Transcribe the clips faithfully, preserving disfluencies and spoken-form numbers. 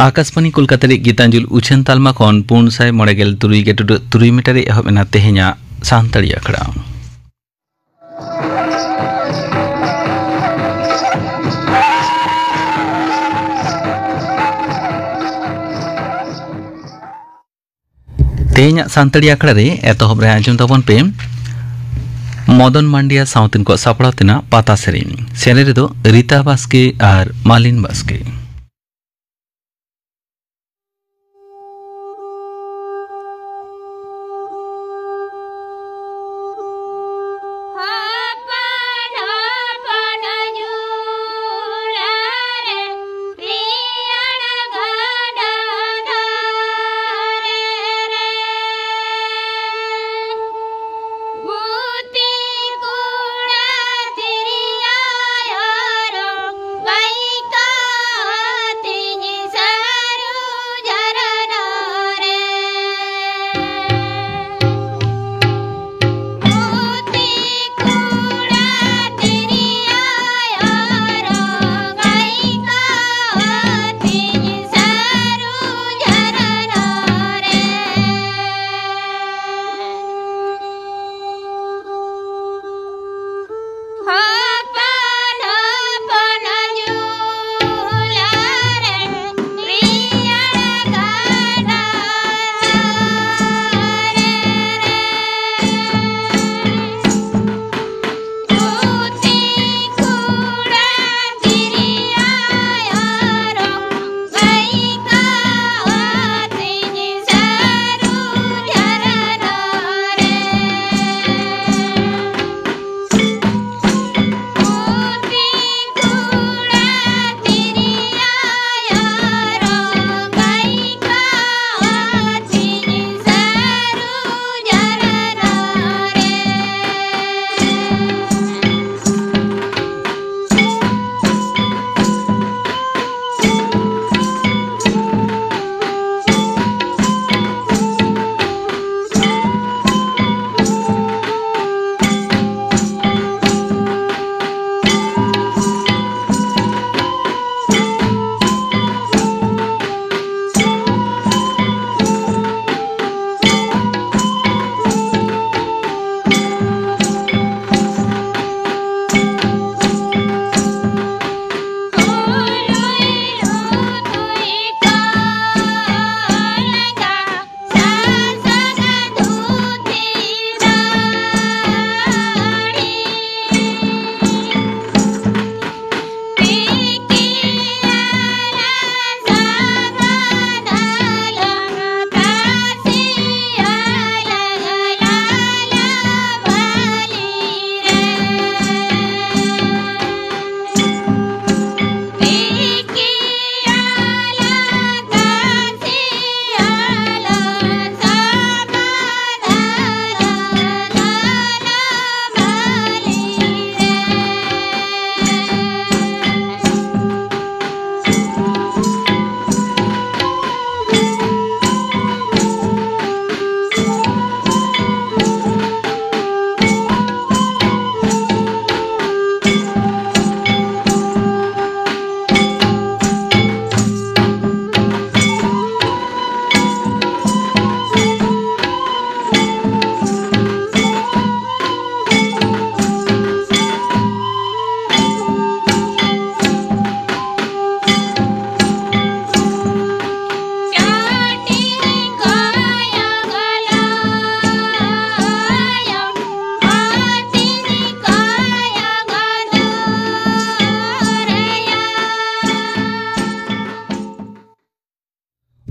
ᱟᱠᱟᱥᱵᱟᱱᱤ ᱠᱳᱞᱠᱟᱛᱟ ᱨᱮ ᱜᱤᱛᱟᱧᱡᱚᱞ ᱩᱪᱷᱟᱹᱱ ᱛᱟᱞᱢᱟ ᱠᱷᱚᱱ ᱯᱩᱱ ᱥᱟᱭ ᱢᱚᱬᱮ ᱜᱮᱞ ᱛᱩᱨᱩᱭ ᱜᱮ ᱴᱩᱰᱟᱹᱜ ᱛᱩᱨᱩᱭ ᱢᱤᱴᱟᱨ ᱨᱮ ᱮᱦᱚᱵ ᱮᱱᱟ ᱛᱮᱦᱮᱧᱟᱜ ᱥᱟᱱᱛᱟᱲᱤ ᱟᱠᱷᱲᱟ᱾ ᱛᱮᱦᱮᱧᱟᱜ ᱥᱟᱱᱛᱟᱲᱤ ᱟᱠᱷᱲᱟ ᱨᱮ ᱮᱛᱚᱦᱚᱵ ᱨᱮ ᱟᱸᱡᱚᱢ ᱛᱟᱵᱚᱱ ᱯᱮ ᱢᱚᱫᱚᱱ ᱢᱟᱱᱰᱤᱭᱟ ᱥᱟᱶᱛᱮᱱ ᱠᱚ ᱥᱟᱯᱲᱟᱣ ᱛᱮᱱᱟᱜ ᱯᱟᱛᱟ ᱥᱮᱨᱮᱧ᱾ ᱥᱮᱨᱮᱧ ᱨᱮᱫᱚ ᱨᱤᱛᱟ ᱵᱟᱥᱠᱮ ᱟᱨ ᱢᱟᱞᱤᱱ ᱵᱟᱥᱠᱮ᱾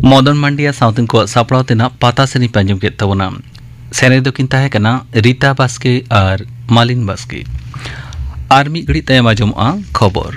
ᱢᱚᱫᱚᱱ ᱢᱟᱱᱰᱤᱭᱟ ᱥᱟᱶᱛᱮ ᱩᱱᱠᱩᱣᱟᱜ ᱥᱟᱯᱲᱟᱣ ᱛᱮᱱᱟᱜ ᱯᱟᱛᱟ ᱥᱮᱨᱮᱧ ᱯᱮ ᱟᱸᱡᱚᱢ ᱠᱮᱫ ᱛᱟᱵᱚᱱᱟ᱾ ᱥᱮᱨᱮᱧ ᱫᱚᱠᱤᱱ ᱛᱟᱦᱮᱸ ᱠᱟᱱᱟ ᱨᱤᱛᱟ ᱵᱟᱥᱠᱮ ᱟᱨ ᱢᱟᱞᱤᱱ ᱵᱟᱥᱠᱮ᱾ ᱟᱨ ᱢᱤᱫ ᱜᱷᱟᱹᱲᱤᱡ ᱛᱟᱭᱚᱢ ᱟᱸᱡᱚᱢᱚᱜᱼᱟ ᱠᱷᱚᱵᱚᱨ᱾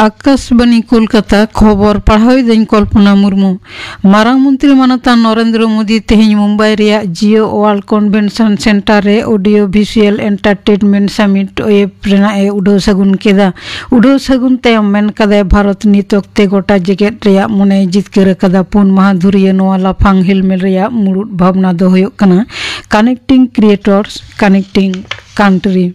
ᱟᱠᱟᱥᱵᱟᱱᱤ ᱠᱳᱞᱠᱟᱛᱟ, ᱠᱷᱚᱵᱚᱨ ᱯᱟᱲᱦᱟᱣᱤᱫᱟᱹᱧ ᱠᱚᱞᱯᱚᱱᱟ ᱢᱩᱨᱢᱩ᱾ ᱢᱟᱨᱟᱝ ᱢᱚᱱᱛᱨᱤ ᱢᱟᱱᱚᱛᱟᱱ ᱱᱚᱨᱮᱱᱫᱨᱚ ᱢᱳᱫᱤ ᱛᱮᱦᱮᱧ ᱢᱩᱢᱵᱟᱭ ᱨᱮᱭᱟᱜ ᱡᱤᱭᱳ ᱳᱣᱟᱨᱞᱰ ᱠᱚᱱᱵᱷᱮᱱᱥᱚᱱ ᱥᱮᱱᱴᱟᱨ ᱨᱮ audio visual entertainment submit web ᱨᱮᱱᱟᱜ ᱮ ᱩᱰᱟᱹᱣ ᱥᱟᱹᱜᱩᱱ ᱠᱮᱫᱟ᱾ ᱩᱰᱟᱹᱣ ᱥᱟᱹᱜᱩᱱ ᱛᱟᱭᱚᱢ ᱢᱮᱱ ᱠᱟᱫᱟᱭ, ᱵᱷᱟᱨᱚᱛ ᱱᱤᱛ ᱚᱠᱛᱮ ᱜᱚᱴᱟ ᱡᱮᱜᱮᱛ ᱨᱮᱭᱟᱜ ᱢᱚᱱᱮᱭ ᱡᱤᱛᱠᱟᱹᱨ ᱟᱠᱟᱫᱟ᱾ ᱯᱩᱱ ᱢᱟᱦᱟ ᱫᱷᱩᱨᱤᱭᱟᱹ ᱱᱚᱣᱟ ᱞᱟᱯᱷᱟᱝ ᱦᱮᱞᱢᱮᱞ ᱨᱮᱭᱟᱜ ᱢᱩᱲᱩᱫ ᱵᱷᱟᱵᱽᱱᱟ ᱫᱚ ᱦᱩᱭᱩᱜ ᱠᱟᱱᱟ Connecting Creators, Connecting Country᱾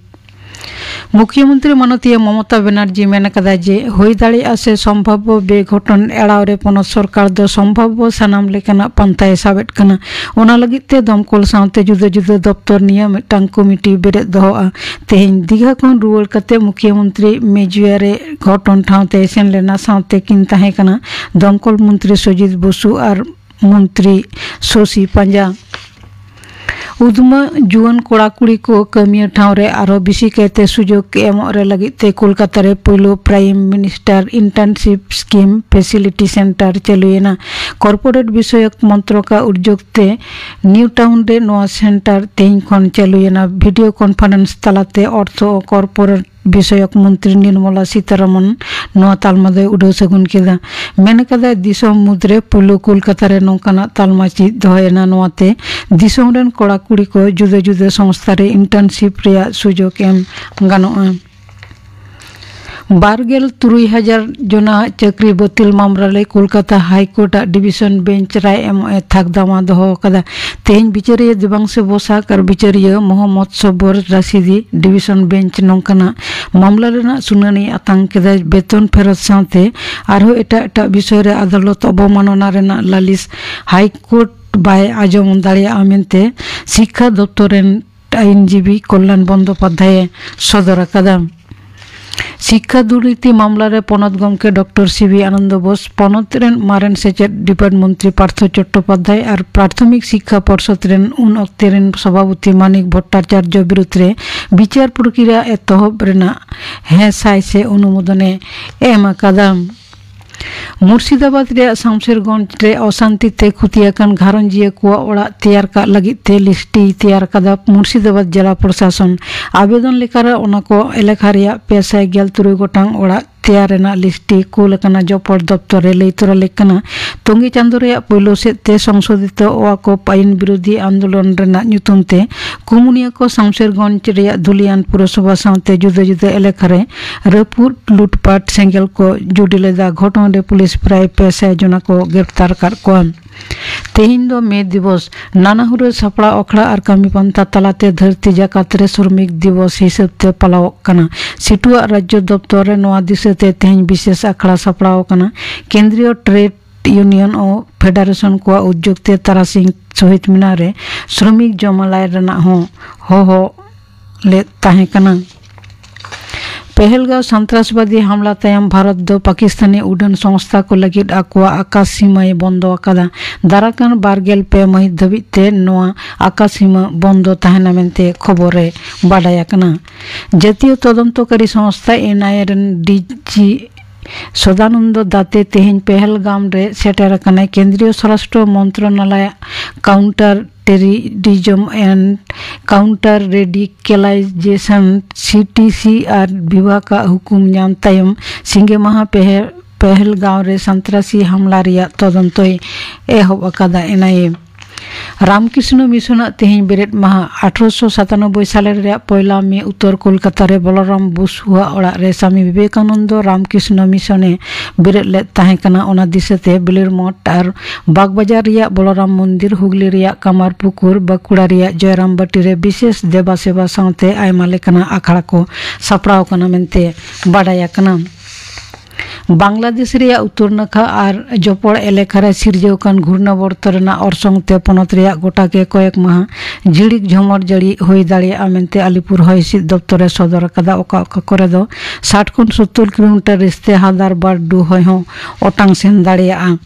ᱢᱩᱠᱷᱭᱚᱢᱚᱱᱛᱨᱤ ᱢᱟᱱᱚᱛᱤᱭᱟᱹ ᱢᱚᱢᱚᱛᱟ ᱵᱮᱱᱟᱨᱡᱤ ᱢᱮᱱ ᱟᱠᱟᱫᱟ ᱡᱮ, ᱦᱩᱭ ᱫᱟᱲᱮᱭᱟᱜᱼᱟ ᱥᱮ ᱥᱚᱢᱵᱷᱟᱵᱽᱵᱚ ᱵᱮᱜᱷᱚᱴᱚᱱ ᱮᱲᱟᱣ ᱨᱮ ᱯᱚᱱᱚᱛ ᱥᱚᱨᱠᱟᱨ ᱫᱚ ᱥᱚᱢᱵᱷᱟᱵᱽᱵᱚ ᱥᱟᱱᱟᱢ ᱞᱮᱠᱟᱱᱟᱜ ᱯᱟᱱᱛᱷᱟᱭ ᱥᱟᱵᱮᱫ ᱠᱟᱱᱟ᱾ ᱚᱱᱟ ᱞᱟᱹᱜᱤᱫ ᱛᱮ ᱫᱚᱢᱠᱚᱞ ᱥᱟᱶᱛᱮ ᱡᱩᱫᱟᱹ ᱡᱩᱫᱟᱹ ᱫᱚᱯᱛᱚᱨ ᱱᱤᱭᱟᱹ ᱢᱤᱫᱴᱟᱝ ᱠᱚᱢᱤᱴᱤ ᱵᱮᱨᱮᱫ ᱫᱚᱦᱚᱜᱼᱟ᱾ ᱛᱮᱦᱮᱧ ᱫᱤᱜᱷᱟ ᱠᱷᱚᱱ ᱨᱩᱣᱟᱹᱲ ᱠᱟᱛᱮ ᱢᱩᱠᱷᱭᱚᱢᱚᱱᱛᱨᱤ ᱢᱮᱡᱩᱭᱟ ᱨᱮ ᱜᱷᱚᱴᱚᱱ ᱴᱷᱟᱶ ᱛᱮᱭ ᱥᱮᱱ ᱞᱮᱱᱟ᱾ ᱥᱟᱶᱛᱮ ᱠᱤᱱ ᱛᱟᱦᱮᱸ ᱠᱟᱱᱟ ᱫᱚᱢᱠᱚᱞ ᱢᱚᱱᱛᱨᱤ ᱥᱚᱡᱤᱛ ᱵᱚᱥᱩ ᱟᱨ ᱢᱚᱱᱛᱨᱤ ᱥᱳᱥᱤ ᱯᱟᱸᱡᱟ᱾ ᱩᱫᱽᱢᱟᱹ ᱡᱩᱣᱟᱹᱱ ᱠᱚᱲᱟ ᱠᱩᱲᱤ ᱠᱚ ᱠᱟᱹᱢᱤᱭᱟᱹ ᱴᱷᱟᱶ ᱨᱮ ᱟᱨᱦᱚᱸ ᱵᱮᱥᱤ ᱠᱟᱭᱛᱮ ᱥᱩᱡᱳᱜᱽ ᱮᱢᱚᱜ ᱨᱮ ᱞᱟᱹᱜᱤᱫ ᱛᱮ ᱠᱳᱞᱠᱟᱛᱟ ᱨᱮ ᱯᱩᱭᱞᱩ prime minister internship scheme facility centre ᱪᱟᱹᱞᱩᱭᱮᱱᱟ᱾ ᱠᱚᱨᱯᱳᱨᱮᱴ ᱵᱤᱥᱚᱭᱚᱠ ᱢᱚᱱᱛᱨᱚᱠᱟᱜ ᱩᱫᱽᱡᱳᱜᱽ ᱛᱮ ᱱᱤᱭᱩ ᱴᱟᱣᱩᱱ ᱨᱮ ᱱᱚᱣᱟ ᱥᱮᱱᱴᱟᱨ ᱛᱮᱦᱮᱧ ᱠᱷᱚᱱ ᱪᱟᱹᱞᱩᱭᱮᱱᱟ᱾ ᱵᱷᱤᱰᱤᱭᱳ ᱠᱚᱱᱯᱷᱟᱨᱮᱱᱥ ᱛᱟᱞᱟᱛᱮ ᱚᱨᱛᱷᱚ ᱠᱚᱨᱯᱳᱨᱮᱴ ᱵᱤᱥᱚᱭᱚᱠ ᱢᱚᱱᱛᱨᱤ ᱱᱤᱨᱢᱚᱞᱟ ᱥᱤᱛᱟᱨᱟᱢᱚᱱ ᱱᱚᱣᱟ ᱛᱟᱞᱢᱟ ᱫᱚᱭ ᱩᱰᱟᱹᱣ ᱥᱟᱹᱜᱩᱱ ᱠᱮᱫᱟ᱾ ᱢᱮᱱ ᱠᱟᱫᱟᱭ, ᱫᱤᱥᱚᱢ ᱢᱩᱫᱽᱨᱮ ᱯᱩᱭᱞᱩ ᱠᱳᱞᱠᱟᱛᱟ ᱨᱮ ᱱᱚᱝᱠᱟᱱᱟᱜ ᱛᱟᱞᱢᱟ ᱪᱮᱫ ᱫᱚᱦᱚᱭᱮᱱᱟ᱾ ᱱᱚᱣᱟᱛᱮ ᱫᱤᱥᱚᱢ ᱨᱮᱱ ᱠᱚᱲᱟ ᱠᱩᱲᱤ ᱠᱚ ᱡᱩᱫᱟᱹ ᱡᱩᱫᱟᱹ ᱥᱚᱝᱥᱛᱷᱟ ᱨᱮ ᱤᱱᱴᱟᱨᱱᱥᱤᱯ ᱨᱮᱭᱟᱜ ᱥᱩᱡᱳᱜᱽ ᱮᱢ ᱜᱟᱱᱚᱜᱼᱟ᱾ ᱵᱟᱨᱜᱮᱞ ᱛᱩᱨᱩᱭ ᱦᱟᱡᱟᱨ ᱡᱚᱱᱟᱜ ᱪᱟᱹᱠᱨᱤ ᱵᱟᱹᱛᱤᱞ ᱢᱟᱢᱞᱟ ᱨᱮ ᱠᱳᱞᱠᱟᱛᱟ ᱦᱟᱭ ᱠᱳᱨᱴ ᱟᱜ ᱰᱤᱵᱤᱥᱚᱱ ᱵᱮᱧᱪ ᱨᱟᱭ ᱮᱢᱚᱜ ᱮ ᱛᱷᱟᱠ ᱫᱟᱢᱟ ᱫᱚᱦᱚ ᱟᱠᱟᱫᱟ᱾ ᱛᱮᱦᱮᱧ ᱵᱤᱪᱟᱹᱨᱤᱭᱟᱹ ᱫᱮᱵᱟᱝᱥᱩ ᱵᱚᱥᱟᱠ ᱟᱨ ᱵᱤᱪᱟᱹᱨᱤᱭᱟᱹ ᱢᱚᱦᱚᱢᱢᱚᱫ ᱥᱚᱵᱚᱨ ᱨᱟᱥᱤᱫᱤ ᱰᱤᱵᱤᱥᱚᱱ ᱵᱮᱧᱪ ᱱᱚᱝᱠᱟᱱᱟᱜ ᱢᱟᱢᱞᱟ ᱨᱮᱱᱟᱜ ᱥᱩᱱᱟᱹᱱᱤ ᱟᱛᱟᱝ ᱠᱮᱫᱟ᱾ ᱵᱮᱛᱚᱱ ᱯᱷᱮᱨᱚᱛ ᱥᱟᱶᱛᱮ ᱟᱨᱦᱚᱸ ᱮᱴᱟᱜ ᱮᱴᱟᱜ ᱵᱤᱥᱚᱭ ᱨᱮ ᱟᱫᱟᱞᱚᱛ ᱚᱵᱚᱢᱟᱱᱚᱱᱟ ᱨᱮᱱᱟᱜ ᱞᱟᱹᱞᱤᱥ ᱦᱟᱭ ᱠᱳᱨᱴ ᱵᱟᱭ ᱟᱸᱡᱚᱢ ᱫᱟᱲᱮᱭᱟᱜᱼᱟ ᱢᱮᱱᱛᱮ ᱥᱤᱠᱠᱷᱟ ᱫᱚᱯᱛᱚᱨ ᱨᱮᱱ ᱟᱹᱭᱤᱱᱡᱤᱵᱤ ᱠᱚᱞᱞᱟᱱ ᱵᱚᱱᱫᱳᱯᱟᱫᱽᱫᱷᱟᱭᱮ ᱥᱚᱫᱚᱨ ᱟᱠᱟᱫᱟ᱾ ᱥᱤᱠᱠᱷᱟ ᱫᱩᱨᱱᱤᱛᱤ ᱢᱟᱢᱞᱟ ᱨᱮ ᱯᱚᱱᱚᱛ ᱜᱚᱢᱠᱮ doctor C B Ananda Bose, ᱯᱚᱱᱚᱛ ᱨᱮᱱ ᱢᱟᱨᱮᱱ ᱥᱮᱪᱮᱫ ᱰᱤᱯᱟᱨᱴ ᱢᱚᱱᱛᱨᱤ ᱯᱟᱨᱛᱷᱚ ᱪᱚᱴᱴᱳᱯᱟᱫᱽᱫᱷᱟᱭ ᱟᱨ ᱯᱨᱟᱛᱷᱚᱢᱤᱠ ᱥᱤᱠᱠᱷᱟ ᱯᱚᱨᱥᱚᱫ ᱨᱮᱱ ᱩᱱ ᱚᱠᱛᱮ ᱨᱮᱱ ᱥᱚᱵᱷᱟᱯᱚᱛᱤ ᱢᱟᱱᱤᱠ ᱵᱷᱚᱴᱴᱟᱪᱟᱨᱡᱚ ᱵᱤᱨᱩᱫᱽ ᱨᱮ ᱵᱤᱪᱟᱹᱨ ᱯᱨᱚᱠᱨᱤᱭᱟ ᱮᱛᱚᱦᱚᱵ ᱨᱮᱱᱟᱜ ᱦᱮᱸ ᱥᱟᱭ ᱥᱮ ᱚᱱᱩᱢᱳᱫᱚᱱᱮ ᱮᱢ ᱟᱠᱟᱫᱟ᱾ ᱢᱩᱨᱥᱤᱫᱟᱵᱟᱫᱽ ᱨᱮᱭᱟᱜ ᱥᱟᱢᱥᱮᱨᱜᱚᱸᱡᱽ ᱨᱮ ᱚᱥᱟᱱᱛᱤ ᱛᱮ ᱠᱷᱩᱛᱤ ᱟᱠᱟᱱ ᱜᱷᱟᱨᱚᱸᱡᱤᱭᱟᱹ ᱠᱚᱣᱟᱜ ᱚᱲᱟᱜ ᱛᱮᱭᱟᱨ ᱠᱟᱜ ᱞᱟᱹᱜᱤᱫ ᱛᱮ ᱞᱤᱥᱴᱤᱭ ᱛᱮᱭᱟᱨ ᱟᱠᱟᱫᱟ ᱢᱩᱨᱥᱤᱫᱟᱵᱟᱫᱽ ᱡᱮᱞᱟ ᱯᱨᱚᱥᱟᱥᱚᱱ᱾ ᱟᱵᱮᱫᱚᱱ ᱞᱮᱠᱟᱨᱮ ᱚᱱᱟ ᱠᱚ ᱮᱞᱟᱠᱟ ᱨᱮᱭᱟᱜ ᱯᱮ ᱥᱟᱭ ᱜᱮᱞ ᱛᱩᱨᱩᱭ ᱜᱚᱴᱟᱝ ᱚᱲᱟᱜ ᱛᱮᱭᱟᱨ ᱨᱮᱱᱟᱜ ᱞᱤᱥᱴᱤ ᱠᱩᱞ ᱟᱠᱟᱱᱟ᱾ ᱡᱚᱯᱚᱲ ᱫᱚᱯᱛᱚᱨ ᱨᱮ ᱞᱟᱹᱭ ᱛᱚᱨᱟ ᱞᱮᱠ ᱠᱟᱱᱟ, ᱛᱚᱝᱜᱤ ᱪᱟᱸᱫᱳ ᱨᱮᱭᱟᱜ ᱯᱳᱭᱞᱳ ᱥᱮᱫ ᱛᱮ ᱥᱚᱝᱥᱳᱫᱷᱤᱛᱚ ᱚᱣᱟᱠᱚᱯ ᱟᱭᱤᱱ ᱵᱤᱨᱳᱫᱷᱤ ᱟᱱᱫᱳᱞᱚᱱ ᱨᱮᱱᱟᱜ ᱧᱩᱛᱩᱢ ᱛᱮ ᱠᱩᱢᱩᱱᱤᱭᱟᱹ ᱠᱚ ᱥᱟᱢᱥᱮᱨᱜᱚᱸᱡᱽ ᱨᱮᱭᱟᱜ ᱫᱷᱩᱞᱤᱭᱟᱱ ᱯᱩᱨᱚᱥᱚᱵᱷᱟ ᱥᱟᱶᱛᱮ ᱡᱩᱫᱟᱹ ᱡᱩᱫᱟᱹ ᱮᱞᱟᱠᱟ ᱨᱮ ᱨᱟᱹᱯᱩᱫ ᱞᱩᱴᱯᱟᱴ ᱥᱮᱸᱜᱮᱞ ᱠᱚ ᱡᱩᱰᱤ ᱞᱮᱫᱟ᱾ ᱜᱷᱚᱴᱚᱱ ᱨᱮ ᱯᱩᱞᱤᱥ ᱯᱨᱟᱭ ᱯᱮ ᱥᱟᱭ ᱡᱚᱱᱟ ᱠᱚ ᱜᱨᱮᱯᱛᱟᱨ ᱟᱠᱟᱫ ᱠᱚᱣᱟ᱾ ᱛᱮᱦᱮᱧ ᱫᱚ ᱢᱮ ᱫᱤᱵᱚᱥ᱾ ᱱᱟᱱᱟ ᱦᱩᱱᱟᱹᱨ ᱥᱟᱯᱲᱟᱣ ᱟᱠᱷᱲᱟ ᱟᱨ ᱠᱟᱹᱢᱤ ᱯᱟᱱᱛᱷᱟ ᱛᱟᱞᱟᱛᱮ ᱫᱷᱟᱹᱨᱛᱤ ᱡᱟᱠᱟᱛ ᱨᱮ ᱥᱨᱚᱢᱤᱠ ᱫᱤᱵᱚᱥ ᱦᱤᱥᱟᱹᱵ ᱛᱮ ᱯᱟᱞᱟᱣᱚᱜ ᱠᱟᱱᱟ᱾ ᱥᱤᱴᱩᱣᱟᱜ ᱨᱟᱡᱽᱡᱚ ᱫᱚᱯᱛᱚᱨ ᱨᱮ ᱱᱚᱣᱟ ᱫᱤᱥᱟᱹ ᱛᱮ ᱛᱮᱦᱮᱧ ᱵᱤᱥᱮᱥ ᱟᱠᱷᱲᱟ ᱥᱟᱯᱲᱟᱣ ᱟᱠᱟᱱᱟ᱾ ᱠᱮᱱᱫᱨᱤᱭᱚ ᱴᱨᱮᱰ ᱤᱭᱩᱱᱤᱭᱚᱱ ᱚ ᱯᱷᱮᱰᱟᱨᱮᱥᱚᱱ ᱠᱚᱣᱟᱜ ᱩᱫᱽᱡᱳᱜᱽ ᱛᱮ ᱛᱟᱨᱟᱥᱤᱧ ᱥᱚᱦᱤᱫ ᱢᱤᱱᱟᱨ ᱨᱮ ᱥᱨᱚᱢᱤᱠ ᱡᱚᱢᱟᱞᱟᱭ ᱨᱮᱱᱟᱜ ᱦᱚᱸ ᱦᱚᱦᱚ ᱞᱮᱫ ᱛᱟᱦᱮᱸ ᱠᱟᱱᱟ᱾ ᱯᱮᱦᱮᱞᱜᱟᱸᱣ ᱥᱚᱱᱛᱨᱟᱥᱵᱟᱫᱤ ᱦᱟᱢᱞᱟ ᱛᱟᱭᱚᱢ ᱵᱷᱟᱨᱚᱛ ᱫᱚ ᱯᱟᱠᱤᱥᱛᱟᱱᱤ ᱩᱰᱟᱹᱱ ᱥᱚᱝᱥᱛᱷᱟ ᱠᱚ ᱞᱟᱹᱜᱤᱫ ᱟᱠᱚᱣᱟᱜ ᱟᱠᱟᱥ ᱥᱤᱢᱟᱹᱭ ᱵᱚᱱᱫᱚ ᱟᱠᱟᱫᱟ᱾ ᱫᱟᱨᱟᱠᱟᱱ ᱵᱟᱨᱜᱮᱞ ᱯᱮ ᱢᱟᱹᱦᱤᱛ ᱫᱷᱟᱹᱵᱤᱡ ᱛᱮ ᱱᱚᱣᱟ ᱟᱠᱟᱥ ᱥᱤᱢᱟᱹ ᱵᱚᱱᱫᱚ ᱛᱟᱦᱮᱱᱟ ᱢᱮᱱᱛᱮ ᱠᱷᱚᱵᱚᱨ ᱨᱮ ᱵᱟᱰᱟᱭ ᱟᱠᱟᱱᱟ᱾ ᱡᱟᱹᱛᱤᱭᱚ ᱛᱚᱫᱚᱱᱛᱚᱠᱟᱨᱤ ᱥᱚᱝᱥᱛᱷᱟ ᱮᱱ ᱟᱭ ᱮ ᱨᱮᱱ ᱰᱤ ᱡᱤ ᱥᱚᱫᱟᱱᱚᱱᱫᱚ ᱫᱟᱛᱮ ᱛᱮᱦᱮᱧ ᱯᱮᱦᱮᱞᱜᱟᱢ ᱨᱮ ᱥᱮᱴᱮᱨ ᱟᱠᱟᱱᱟᱭ᱾ ᱠᱮᱱᱫᱨᱤᱭᱚ ᱥᱚᱨᱟᱥᱴᱨᱚ ᱢᱚᱱᱛᱨᱚᱱᱟᱞᱚᱭ counter terrorism and counter radicalisation C T C R ᱵᱤᱵᱷᱟᱜᱽ ᱟᱜ ᱦᱩᱠᱩᱢ ᱧᱟᱢ ᱛᱟᱭᱚᱢ ᱥᱤᱸᱜᱮ ᱢᱟᱦᱟ ᱯᱮᱦᱮ-, ᱯᱮᱦᱮᱞᱜᱟᱸᱣ ᱨᱮ ᱥᱚᱱᱛᱨᱟᱥᱤ ᱦᱟᱢᱞᱟ ᱨᱮᱭᱟᱜ ᱛᱚᱫᱚᱱᱛᱚᱭ ᱮᱦᱚᱵ ᱟᱠᱟᱫᱟ᱾ ᱮᱱ ᱟᱭ ᱮ ᱨᱟᱢᱠᱨᱤᱥᱱᱚ ᱢᱤᱥᱚᱱᱟᱜ ᱛᱮᱦᱮᱧ ᱵᱮᱨᱮᱫ ᱢᱟᱦᱟ᱾ ᱟᱴᱷᱨᱚᱥᱚ ᱥᱟᱛᱟᱱᱚᱵᱵᱳᱭ ᱥᱟᱞᱮ ᱨᱮᱭᱟᱜ ᱯᱚᱭᱞᱟ ᱢᱮ ᱩᱛᱛᱚᱨ ᱠᱳᱞᱠᱟᱛᱟ ᱨᱮ ᱵᱚᱞᱚᱨᱟᱢ ᱵᱚᱥᱩᱣᱟᱜ ᱚᱲᱟᱜ ᱨᱮ ᱥᱟᱢᱤ ᱵᱤᱵᱮᱠᱟᱱᱚᱱᱫᱚ ᱨᱟᱢᱠᱨᱤᱥᱱᱚ ᱢᱤᱥᱚᱱᱮ ᱵᱮᱨᱮᱫ ᱞᱮᱫ ᱛᱟᱦᱮᱸ ᱠᱟᱱᱟ᱾ ᱚᱱᱟ ᱫᱤᱥᱟᱹᱛᱮ ᱵᱤᱞᱤᱨ ᱢᱚᱴ ᱟᱨ ᱵᱟᱜᱽᱵᱟᱡᱟᱨ ᱨᱮᱭᱟᱜ ᱵᱚᱞᱚᱨᱟᱢ ᱢᱚᱱᱫᱤᱨ, ᱦᱩᱜᱽᱞᱤ ᱨᱮᱭᱟᱜ ᱠᱟᱢᱟᱨ ᱯᱩᱠᱩᱨ, ᱵᱟᱸᱠᱩᱲᱟ ᱨᱮᱭᱟᱜ ᱡᱚᱭᱨᱟᱢ ᱵᱟᱴᱤ ᱨᱮ ᱵᱤᱥᱮᱥ ᱫᱮᱵᱟ ᱥᱮᱵᱟ ᱥᱟᱶᱛᱮ ᱟᱭᱢᱟ ᱞᱮᱠᱟᱱᱟᱜ ᱟᱠᱷᱲᱟ ᱠᱚ ᱥᱟᱯᱲᱟᱣ ᱠᱟᱱᱟ ᱢᱮᱱᱛᱮ ᱵᱟᱰᱟᱭ ᱟᱠᱟᱱᱟ᱾ ᱵᱟᱝᱞᱟᱫᱮᱥ ᱨᱮᱭᱟᱜ ᱩᱛᱛᱚᱨ ᱱᱟᱠᱷᱟ ᱟᱨ ᱡᱚᱯᱚᱲ ᱮᱞᱟᱠᱟ ᱨᱮ ᱥᱤᱨᱡᱟᱹᱣ ᱠᱟᱱ ᱜᱷᱩᱨᱱᱟᱵᱚᱨᱛᱚ ᱨᱮᱱᱟᱜ ᱚᱨᱥᱚᱝ ᱛᱮ ᱯᱚᱱᱚᱛ ᱨᱮᱭᱟᱜ ᱜᱚᱴᱟ ᱜᱮ ᱠᱚᱭᱮᱠ ᱢᱟᱦᱟ ᱡᱷᱤᱲᱤᱠ ᱡᱷᱚᱢᱚᱨ ᱡᱟᱹᱲᱤ ᱦᱩᱭ ᱫᱟᱲᱮᱭᱟᱜᱼᱟ ᱢᱮᱱᱛᱮ ᱟᱞᱤᱯᱩᱨ ᱦᱚᱭ ᱦᱤᱸᱥᱤᱫ ᱫᱚᱯᱛᱚᱨ ᱮ ᱥᱚᱫᱚᱨ ᱟᱠᱟᱫᱟ᱾ ᱚᱠᱟ ᱚᱠᱟ ᱠᱚᱨᱮ ᱫᱚ ᱥᱟᱴ ᱠᱷᱚᱱ ᱥᱚᱛᱛᱚᱨ ᱠᱤᱞᱳᱢᱤᱴᱟᱨ ᱨᱟᱹᱥᱛᱮ ᱦᱟᱫᱟᱨ ᱵᱟᱨᱰᱩ ᱦᱚᱭ ᱦᱚᱸ ᱚᱴᱟᱝ ᱥᱮᱱ ᱫᱟᱲᱮᱭᱟᱜᱼᱟ᱾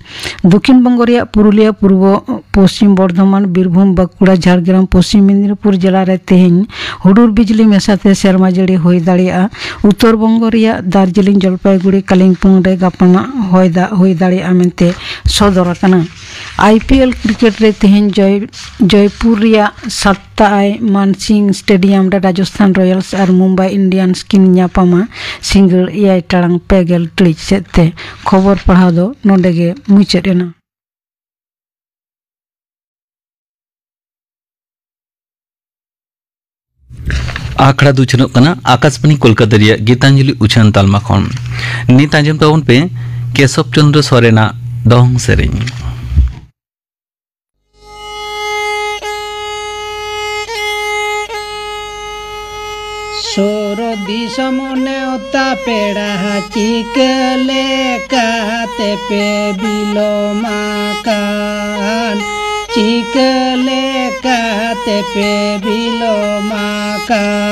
ᱫᱚᱠᱷᱤᱱ ᱵᱚᱝᱜᱚ ᱨᱮᱭᱟᱜ ᱯᱩᱨᱩᱞᱤᱭᱟᱹ, ᱯᱩᱨᱵᱚ ᱯᱚᱥᱪᱤᱢ ᱵᱚᱨᱫᱷᱚᱢᱟᱱ, ᱵᱤᱨᱵᱷᱩᱢ, ᱵᱟᱸᱠᱩᱲᱟ, ᱡᱷᱟᱲᱜᱨᱟᱢ, ᱯᱚᱥᱪᱤᱢ ᱢᱮᱫᱤᱱᱤᱯᱩᱨ ᱡᱮᱞᱟ ᱨᱮ ᱛᱮᱦᱮᱧ ᱦᱩᱰᱩᱨ ᱵᱤᱡᱽᱞᱤ ᱢᱮᱥᱟᱛᱮ ᱥᱮᱨᱢᱟ ᱡᱟᱹᱲᱤ ᱦᱩᱭ ᱫᱟᱲᱮᱭᱟᱜᱼᱟ᱾ ᱩᱛᱛᱚᱨ ᱵᱚᱝᱜᱚ ᱨᱮᱭᱟᱜ ᱫᱟᱨᱡᱤᱞᱤᱝ, ᱡᱚᱞᱯᱟᱭᱜᱩᱲᱤ, ᱠᱟᱞᱤᱢᱯᱚᱝ ᱨᱮ ᱜᱟᱯᱟᱱᱟᱜ ᱦᱚᱭ ᱫᱟᱜ ᱦᱩᱭ ᱫᱟᱲᱮᱭᱟᱜᱼᱟ ᱢᱮᱱᱛᱮ ᱥᱚᱫᱚᱨ ᱟᱠᱟᱱᱟ᱾ ᱟᱭ ᱯᱤ ᱮᱞ ᱠᱨᱤᱠᱮᱴ ᱨᱮ ᱛᱮᱦᱮᱧ ᱡᱚᱭ-, ᱡᱚᱭᱯᱩᱨ ᱨᱮᱭᱟᱜ ᱥᱟᱛᱛᱟᱭ ᱢᱟᱱᱥᱤᱝ ᱥᱴᱮᱰᱤᱭᱟᱢ ᱨᱮ ᱨᱟᱡᱚᱥᱛᱷᱟᱱ ᱨᱚᱭᱟᱞᱥ ᱟᱨ ᱢᱩᱢᱵᱟᱭ ᱤᱱᱰᱤᱭᱟᱱᱥ ᱠᱤᱱ ᱧᱟᱯᱟᱢᱟ ᱥᱤᱸᱜᱟᱹᱲ ᱮᱭᱟᱭ ᱴᱟᱲᱟᱝ ᱯᱮ ᱜᱮᱞ ᱴᱤᱲᱤᱡ ᱥᱮᱫ ᱛᱮ᱾ ᱠᱷᱚᱵᱚᱨ ᱯᱟᱲᱦᱟᱣ ᱫᱚ ᱱᱚᱰᱮ ᱜᱮ ᱢᱩᱪᱟᱹᱫ ᱮᱱᱟ᱾ ᱟᱠᱷᱲᱟ ᱫᱚ ᱩᱪᱷᱟᱹᱱᱚᱜ ᱠᱟᱱᱟ ᱟᱠᱟᱥᱵᱟᱬᱤ ᱠᱳᱞᱠᱟᱛᱟ ᱨᱮᱭᱟᱜ ᱜᱤᱛᱟᱧᱡᱚᱞᱤ ᱩᱪᱷᱟᱹᱱ ᱛᱟᱞᱢᱟ ᱠᱷᱚᱱ᱾ ᱱᱤᱛ ᱟᱸᱡᱚᱢ ᱛᱟᱵᱚᱱ ᱯᱮ ᱠᱮᱥᱚᱵ ᱪᱚᱱᱫᱨᱚ ᱥᱚᱨᱮᱱᱟᱜ ᱫᱚᱝ ᱥᱮᱨᱮᱧ᱾ ᱥᱩᱨ ᱫᱤᱥᱚᱢ ᱱᱮᱣᱛᱟ ᱯᱮᱲᱟ ᱪᱤᱠᱟᱹ ᱞᱮᱠᱟᱛᱮ ᱯᱮ ᱵᱤᱞᱚᱢ ᱟᱠᱟᱱ, ᱪᱤᱠᱟᱹ ᱞᱮᱠᱟᱛᱮ ᱯᱮ ᱵᱤᱞᱚᱢ ᱟᱠᱟᱱ᱾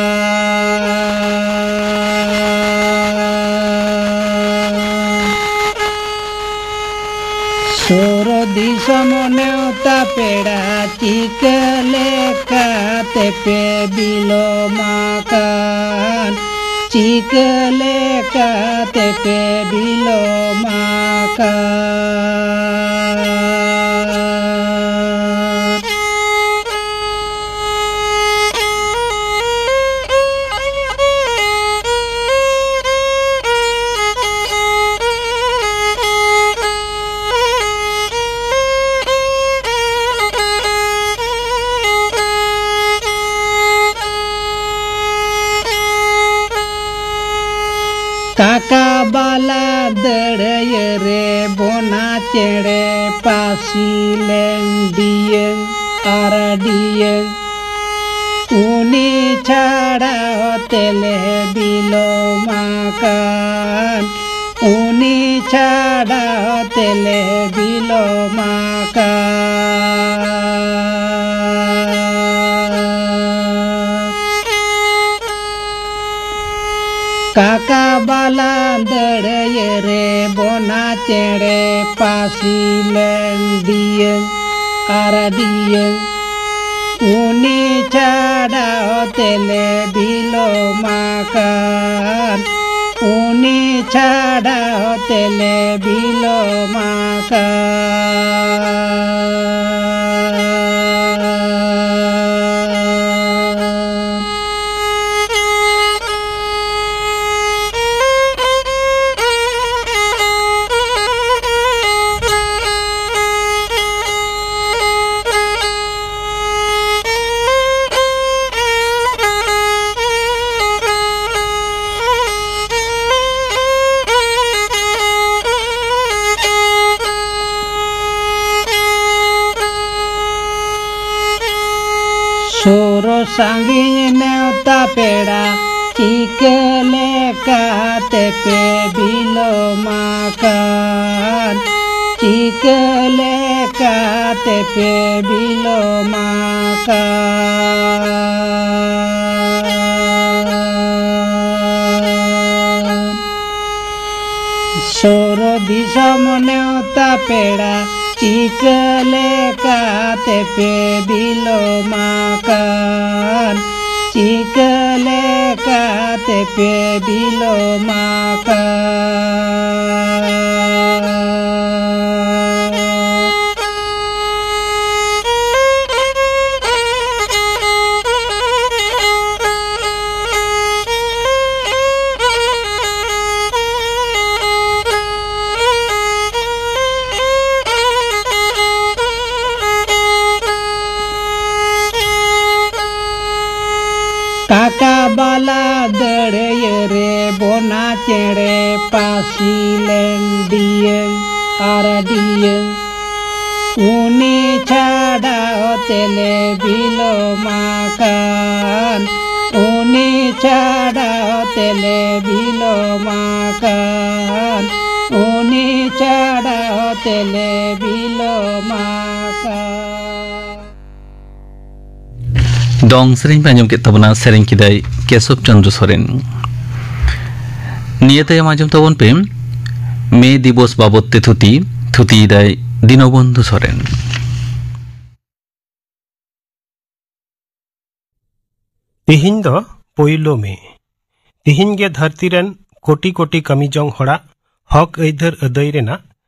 ᱥᱩᱨ ᱫᱤᱥᱚᱢ ᱱᱮᱣᱛᱟ ᱯᱮᱲᱟ ᱪᱤᱠᱟᱹ ᱞᱮᱠᱟᱛᱮ ᱯᱮ ᱵᱤᱞᱚᱢ ᱟᱠᱟᱱ, ᱪᱤᱠᱟᱹ ᱞᱮᱠᱟᱛᱮ ᱯᱮ ᱵᱤᱞᱚᱢ ᱟᱠᱟᱱ᱾ ᱠᱟᱠᱟ ᱵᱟᱞᱟ ᱫᱟᱹᱲᱟᱹᱭᱟᱹ ᱨᱮ ᱵᱚᱱᱟ ᱪᱮᱬᱮ ᱯᱟᱹᱥᱤ ᱞᱮᱱ ᱰᱤᱭᱟᱹᱝ ᱟᱨ ᱰᱤᱭᱟᱹᱝ, ᱩᱱᱤ ᱪᱷᱟᱲᱟ ᱛᱮᱞᱮ ᱵᱤᱞᱚᱢ ᱟᱠᱟᱱ᱾ ᱪᱷᱟᱰᱟᱣ ᱛᱮᱞᱮ ᱵᱤᱞᱚᱢ ᱟᱠᱟᱱ᱾ ᱠᱟᱠᱟ ᱵᱟᱞᱟ ᱫᱟᱹᱲᱭᱟᱹ ᱨᱮ ᱵᱚᱱᱟ ᱪᱮᱬᱮ ᱯᱟᱹᱥᱤ ᱞᱮᱱ ᱰᱤᱭᱟᱹᱝ ᱟᱨ ᱰᱤᱭᱟᱹᱝ, ᱩᱱᱤ ᱪᱷᱟᱰᱟᱣ ᱛᱮᱞᱮ ᱵᱤᱞᱚᱢ ᱟᱠᱟᱱ, ᱩᱱᱤ ᱪᱷᱟᱰᱟᱣ ᱛᱮᱞᱮ ᱵᱤᱞᱚᱢ ᱟᱠᱟᱱ᱾ ᱥᱩᱨ ᱥᱟᱺᱜᱤᱧ ᱱᱮᱣᱛᱟ ᱯᱮᱲᱟ, ᱪᱤᱠᱟᱹ ᱞᱮᱠᱟᱛᱮ ᱯᱮ ᱵᱤᱞᱚᱢ ᱟᱠᱟᱱ? ᱪᱤᱠᱟᱹ ᱞᱮᱠᱟᱛᱮ ᱯᱮ ᱵᱤᱞᱚᱢ ᱟᱠᱟᱱ? ᱥᱩᱨ ᱫᱤᱥᱚᱢ ᱱᱮᱣᱛᱟ ᱯᱮᱲᱟ, ᱪᱤᱠᱟᱹ ᱞᱮᱠᱟᱛᱮ ᱯᱮ ᱵᱤᱞᱚᱢ ᱟᱠᱟᱱ? ᱪᱤᱠᱟᱹ ᱞᱮᱠᱟᱛᱮ ᱯᱮ ᱵᱤᱞᱚᱢ ᱟᱠᱟᱱ? ᱠᱟᱠᱟ ᱵᱟᱞᱟ ᱫᱟᱹᱲᱭᱟᱹ ᱨᱮ ᱵᱚᱱᱟ ᱪᱮᱬᱮ ᱯᱟᱹᱥᱤ ᱞᱮᱱ ᱰᱤᱭᱟᱹᱝ ᱟᱨ ᱰᱤᱭᱟᱹᱝ, ᱩᱱᱤ ᱪᱷᱟᱰᱟᱣ ᱛᱮᱞᱮ ᱵᱤᱞᱚᱢ ᱟᱠᱟᱱ, ᱩᱱᱤ ᱪᱷᱟᱰᱟᱣ ᱛᱮᱞᱮ ᱵᱤᱞᱚᱢ ᱟᱠᱟᱱ᱾ ᱩᱱᱤ ᱪᱷᱟᱰᱟ ᱛᱮᱞᱮ ᱵᱤᱞᱚᱢ ᱟᱠᱟᱫ᱾ ᱫᱚᱝ ᱥᱮᱨᱮᱧ ᱯᱮ ᱟᱸᱡᱚᱢ ᱠᱮᱫ ᱛᱟᱵᱚᱱᱟ, ᱥᱮᱨᱮᱧ ᱠᱮᱫᱟᱭ ᱠᱮᱥᱚᱵ ᱪᱚᱸᱫᱽᱨᱚ ᱥᱚᱨᱮᱱ᱾ ᱱᱤᱭᱟᱹ ᱛᱟᱭᱚᱢ ᱟᱸᱡᱚᱢ ᱛᱟᱵᱚᱱ ᱯᱮ ᱢᱮ ᱫᱤᱵᱚᱥ ᱵᱟᱵᱚᱛ ᱛᱮ ᱛᱷᱩᱛᱤ, ᱛᱷᱩᱛᱤᱭᱮᱫᱟᱭ ᱫᱤᱱᱚᱵᱚᱱᱫᱷᱩ ᱥᱚᱨᱮᱱ᱾ ᱛᱤᱦᱤᱧ ᱫᱚ ᱯᱳᱭᱞᱳ ᱢᱮ᱾ ᱛᱤᱦᱤᱧ ᱜᱮ ᱫᱷᱟᱹᱨᱛᱤ ᱨᱮᱱ ᱠᱳᱴᱤ ᱠᱳᱴᱤ ᱠᱟᱹᱢᱤ ᱡᱚᱝ ᱦᱚᱲᱟᱜ ᱦᱚᱠ ᱟᱹᱭᱫᱟᱹᱨ ᱟᱹᱫᱟᱹᱭ ᱨᱮᱱᱟᱜ